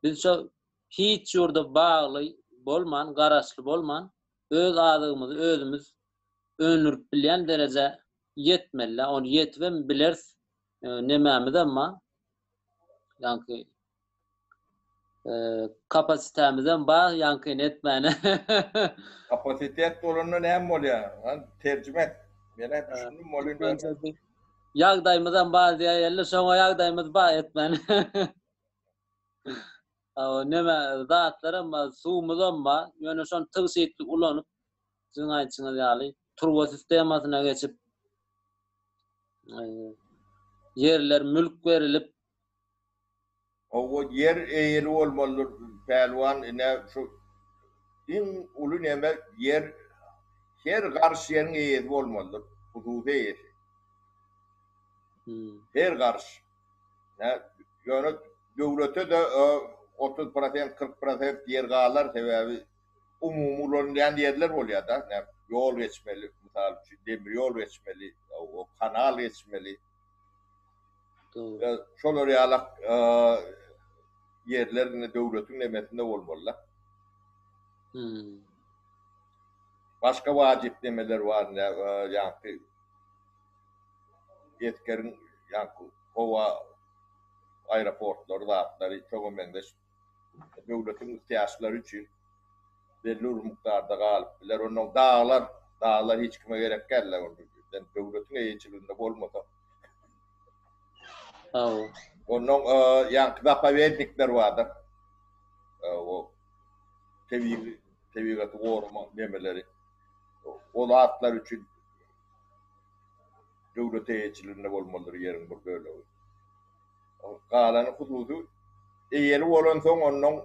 S2: Biz şo hiç ýurda bagly bolman, garaşly bolman, öz azygymyzy özümiz öndürip bilýän derejä ýetmeli. Ony ýetibem bileris. Nemämizem bar. Ýaňky kapasitämizem bar ýaňkyny etmäne.
S1: Kapasitet bolanda näme bolýar? Hany terjime et. Men-ä düşündim welin.
S2: Ýagdaýymyzam bar diýäýeli, şoňa ýagdaýymyz bar etmäne. Hawa, neme zatlaram bar, suwumyzam bar. Ýöne şony tygşytly ulanyp, siziň aýdyşyňyz ýaly, turba sistemasyna geçip, ýerler mülk berilip.
S1: Hawa, ýer eýeli bolmalydyr, pälwan, ine, şu iň uly neme ýer, her garyş ýeriň eýesi bolmalydyr, hususy eýesi. Her garyş. Ýöne döwlete-de 30 prosent, 40 prosent ýer galar, sebäbi umumy ulanylýan ýerler bolýar-da, ýol geçmeli, mysal üçin, demir ýol geçmeli, kanal geçmeli. Şolar ýaly ýerler indi döwletiň nemesinde bolmaly-da.
S2: Hmm.
S1: Başga wajyp nemeler bar, ýaňky esgeriň ýaňky howa aeroportlary zatlary şoňa meňzeş döwletiň ihtiýaçlary üçin belli bir mukdarda galyp biler. Ondan daglar, daglar hiç kime gerek däl-de, döwletiň eýeçiliginde bolmasa.
S2: Hawa.
S1: Ondan ýaňky zapowednikler bardyr. O tebigy tebigaty gorama nemeleri. O zatlar üçin döwlet eýeçiliginde bolmalydyr ýeriň bir bölegi. Galany hususy eýeli bolansoň ondan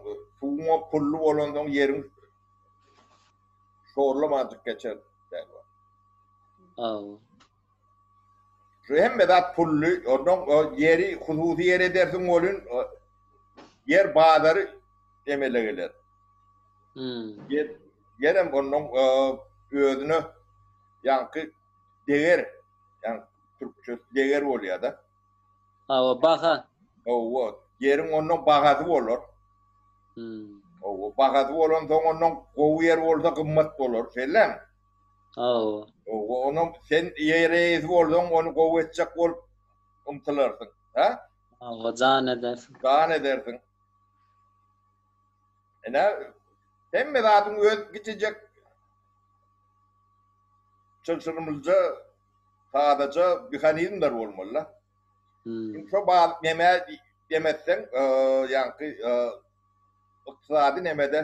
S1: suwuň pully bolansoň ýeriň şorlamanjyk geçer.
S2: Hawa.
S1: Şu hemme zat pully, ondan ýeri hususy ýer edersiň welin ýer bazary emele geler.
S2: Hmm.
S1: Ýer ýerem ondan özüne ýaňky deger, ýaňky türkçe deger bolýar-da.
S2: Hawa, baha.
S1: Hawa, ýeriň ondan bahasy bolar.
S2: Hmm.
S1: Hawa, bahasy bolansoň ondan gowy ýer bolsa gymmat bolar, şeýlemi?
S2: Hawa.
S1: Hawa, onam sen ýer eýesi bolsaň, ony gowy etjek bolup ymtylarsyň, hä?
S2: Hawa, jan edersiň.
S1: Jan edersiň. Ine, hemme zadyň öz kiçijek çylşyrymlyja, sadaja mehanizmler bolmaly-da.
S2: Hmm.
S1: Şo balyk neme demetseň, ýaňky ykdysady nemede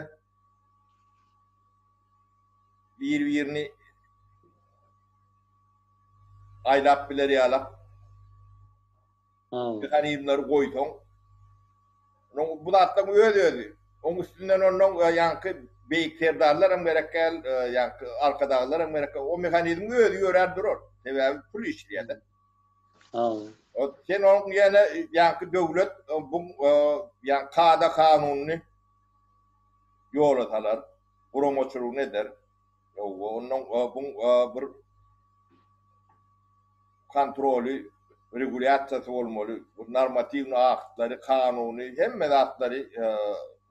S1: bir-birini aýlap biler ýalak mehanizmleri goýsaň, bu zatlaryň öz-özi, oň üstünden ondan ýaňky beýik serdarlaram gerek däl, ýaňky arkadaglaram gerek däl, o mehanizmiň özi ýörär durar. Sebäbi pul işleýär-de. Sen onuň ýene ýaňky döwlet bu ýaňky kada-kanunyny ýola salar, guramaçylygyny eder. Ondan bu bir kontroly, regulýasiýasy bolmaly, normatiwny aktlary, kanuny, hemme zatlary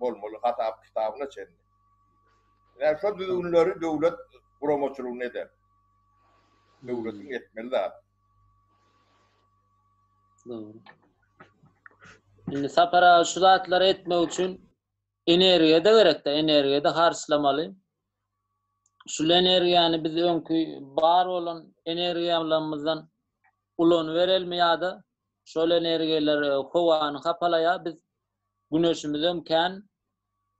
S1: bolmaly, hasap-kitabyna çenli. Ýa şo düzgünleri döwlet guramaçylygyny eder. Döwletiň etmeli zady.
S2: Dogry. Indi Sapar aga şu zatlary etmek üçin energiýa-da gerek-de, energiýa-da harçlamaly. Şul energiýany biz öňki bar bolan energiýalarymyzdan ulanyberelmi ýa-da şol energiýalar e, howany hapalaýar, biz güneşimizem kän,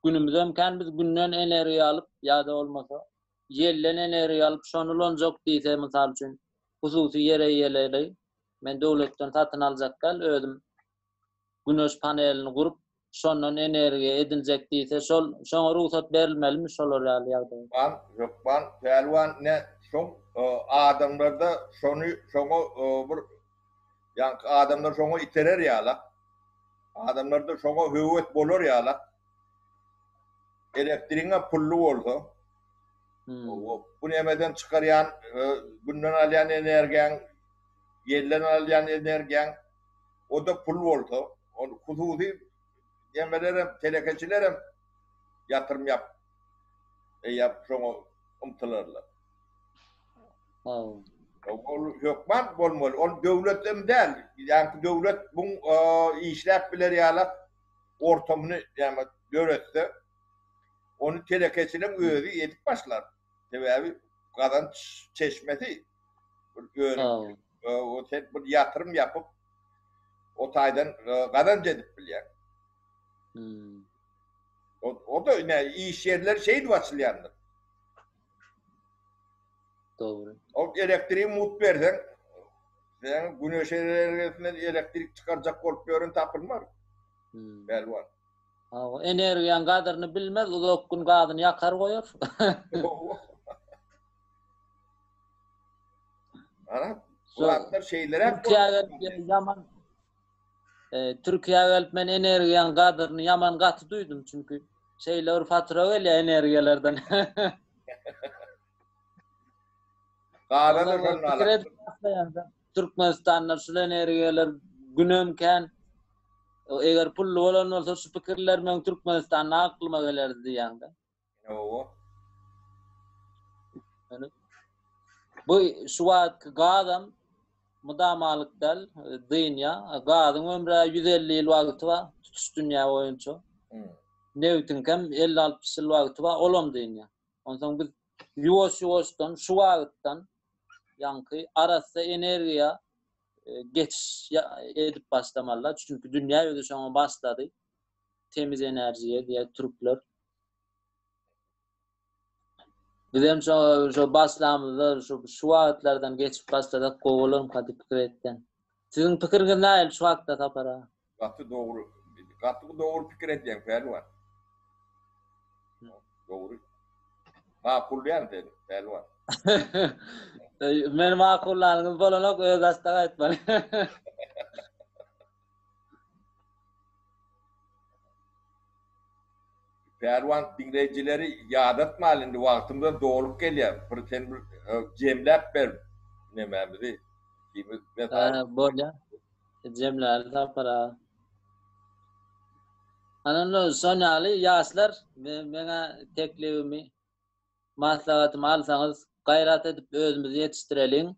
S2: günümizem kän, biz günden energiýa alyp ýa-da bolmasa ýelden energiýa alyp şony ulanjak diýse, mysal üçin, hususy ýer eýeleri men döwletden satyn aljak däl, özüm güneş panelini gurup, şondan energiýa edinjek diýse, şol şoňa rugsat berilmelimi şolar ýaly ýagdaýda?
S1: Hökman, hökman, pälwan ine şoň adamlarda şony şoňa bir ýaňky adamlar şoňa iterer ýala, adamlarda şoňa höwes bolar ýala elektrigiňem pully bolsa, bu nemeden çykarýan, günden alýan energiýaň, ýelden alýan energiýaň o-da pul bolsa, ol hususy nemelerem, telekeçilerem ýatyrym ýap, eýýäm şoňa ymtylarlar. Ol hökman bolmaly. Ol döwletem däl. Ýaňky döwlet buň işläp biler ýalak ortamyny ýa döretse, ony telekeçiligiň özi edip başlar. Sebäbi gazanç çeşmesi bir önüm, o sen bir ýatyrym ýapyp, o taýdan gazanç edip bilýäň.
S2: Hmm.
S1: O, o da ine iş ýerleri şeýdip açylýandyr.
S2: Dogry.
S1: O elektriği mut berseň, sen güneş energiýasyndan elektrik çykarjak bolup ýören tapylmaz.
S2: Hmm.
S1: Pälwan.
S2: Hawa, energiýaň gadyryny bilmez, uzak gün gazyny ýakar goýar.
S1: Ana, bu zatlar şeýleräk
S2: Türkiýä gelip ýaman. Türkiýä gelip men energiýaň gadyryny ýaman gaty duýdum çünki şeýle bir fatura gelýär energiýalardan.
S1: Gaza-da şonda
S2: Türkmenistanda şul energiýalar günem kän. Eger pully bolan bolsa şu pikirler meň Türkmenistanda aklyma gelerdi diýýäňde.
S1: Hawa.
S2: Bu şu wagtky gazam mydamalyk däl, dynýa. Gazyň ömrä 150 ýyl wagty bar, tutuş dünýä boýunça. Hmm. Nebitiňkem 50-60 ýyl wagty bar, olam dynýa. Onsoň biz ýuwaş-ýuwaşdan şu wagtdan ýaňky arassa energiýa e, geçiş edip başlamalylar. Çünki dünýä ýüzi şoňa başlady. Temiz enerjiýa diýýär türkler. Bizem şo şo başlamyzda şu şu wagtlardan geçip başlasak gowy bolarmyka diýip pikir etdim. Siziň pikiriňiz nähili şu hakda Sapar aga?
S1: Gaty dogry. Gaty dogry pikir edýäň Pälwan. Dogry. Makullaýan seni Pälwan.
S2: Meni makullanyňyz bolanok öz başda gaýtmaly.
S1: Pälwan diňleýjileri ýadatmaly indi wagtymyzam dolup gelýär. Bir sen bir e, jemläp ber nemämizi.
S2: Ikimiz Bolýar. Jemläli Sapar aga. Ananda şon ýaly ýaşlar meňä teklibimi maslahatymy alsaňyz gaýrat edip özümizi ýetişdireliň.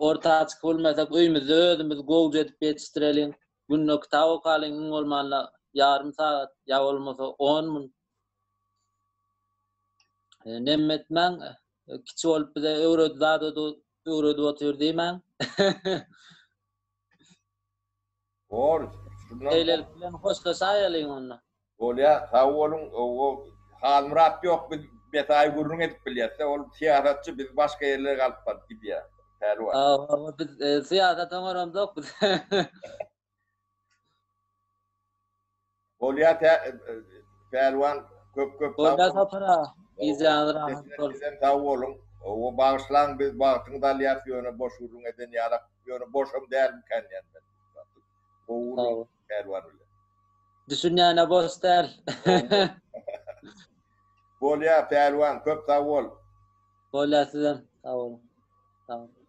S2: Orta çykyp bilmesek öýümizde özümiz gowja edip ýetişdireliň. Günde kitap okalyň iň bolmanda ýarym sagat ýa bolmasa on mun. Nemme etmäň, kiçi bolup bize öwredi zat öwredip otyr diýmäň.
S1: Bor.
S2: Şeýlelik bilen hoşlaşaýalyň onda.
S1: Bolýa, sag boluň. O Halmyrat ýok, biz mesaýy gürrüň edip bilýäs-de, ol syýasatçy, biz başga ýerlere galyp baryp gidýär.
S2: Pälwan. Hawa, biz e, syýasat oňaramzok biz.
S1: Bolýa, e, Pälwan, köp köp
S2: sag Bolýa Sapar aga. Gijäňiz rahat
S1: bolsun. Sag boluň. O bagyşlaň biz wagtyňyzy alýas ýöne boş gürrüň eden ýalak, ýöne boşam dälmikän diýen men. Gowy gürrüň Pälwan bilen.
S2: Düşünýäne boş däl.
S1: Bolýa Pälwan köp sag bol.
S2: Bolýa sizem sag boluň. Sag boluň.